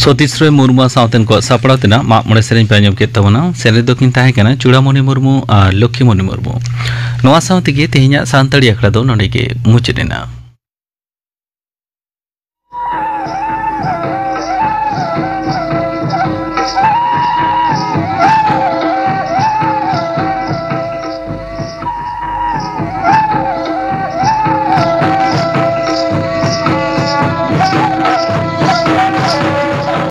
ᱥᱚᱛᱤᱥ ᱨᱚᱭ ᱢᱩᱨᱢᱩ ᱥᱟᱶᱛᱮᱱ ᱠᱚᱣᱟᱜ ᱥᱟᱯᱲᱟᱣ ᱛᱮᱱᱟᱜ ᱢᱟᱜ ᱢᱚᱬᱮ ᱥᱮᱨᱮᱧ ᱯᱮ ᱟᱸᱡᱚᱢ ᱠᱮᱫ ᱛᱟᱵᱚᱱᱟ᱾ ᱥᱮᱨᱮᱧ ᱫᱚᱠᱤᱱ ᱛᱟᱦᱮᱸ ᱠᱟᱱᱟ ᱪᱩᱲᱟᱢᱚᱱᱤ ᱢᱩᱨᱢᱩ ᱟᱨ ᱞᱚᱠᱠᱷᱤᱢᱚᱱᱤ ᱢᱩᱨᱢᱩ᱾ ᱱᱚᱣᱟ ᱥᱟᱶ ᱛᱮᱜᱮ ᱛᱮᱦᱮᱧᱟᱜ ᱥᱟᱱᱛᱟᱲᱤ ᱟᱠᱷᱲᱟ ᱫᱚ ᱱᱚᱰᱮ ᱜᱮ ᱢᱩᱪᱟᱹᱫ ᱮᱱᱟ᱾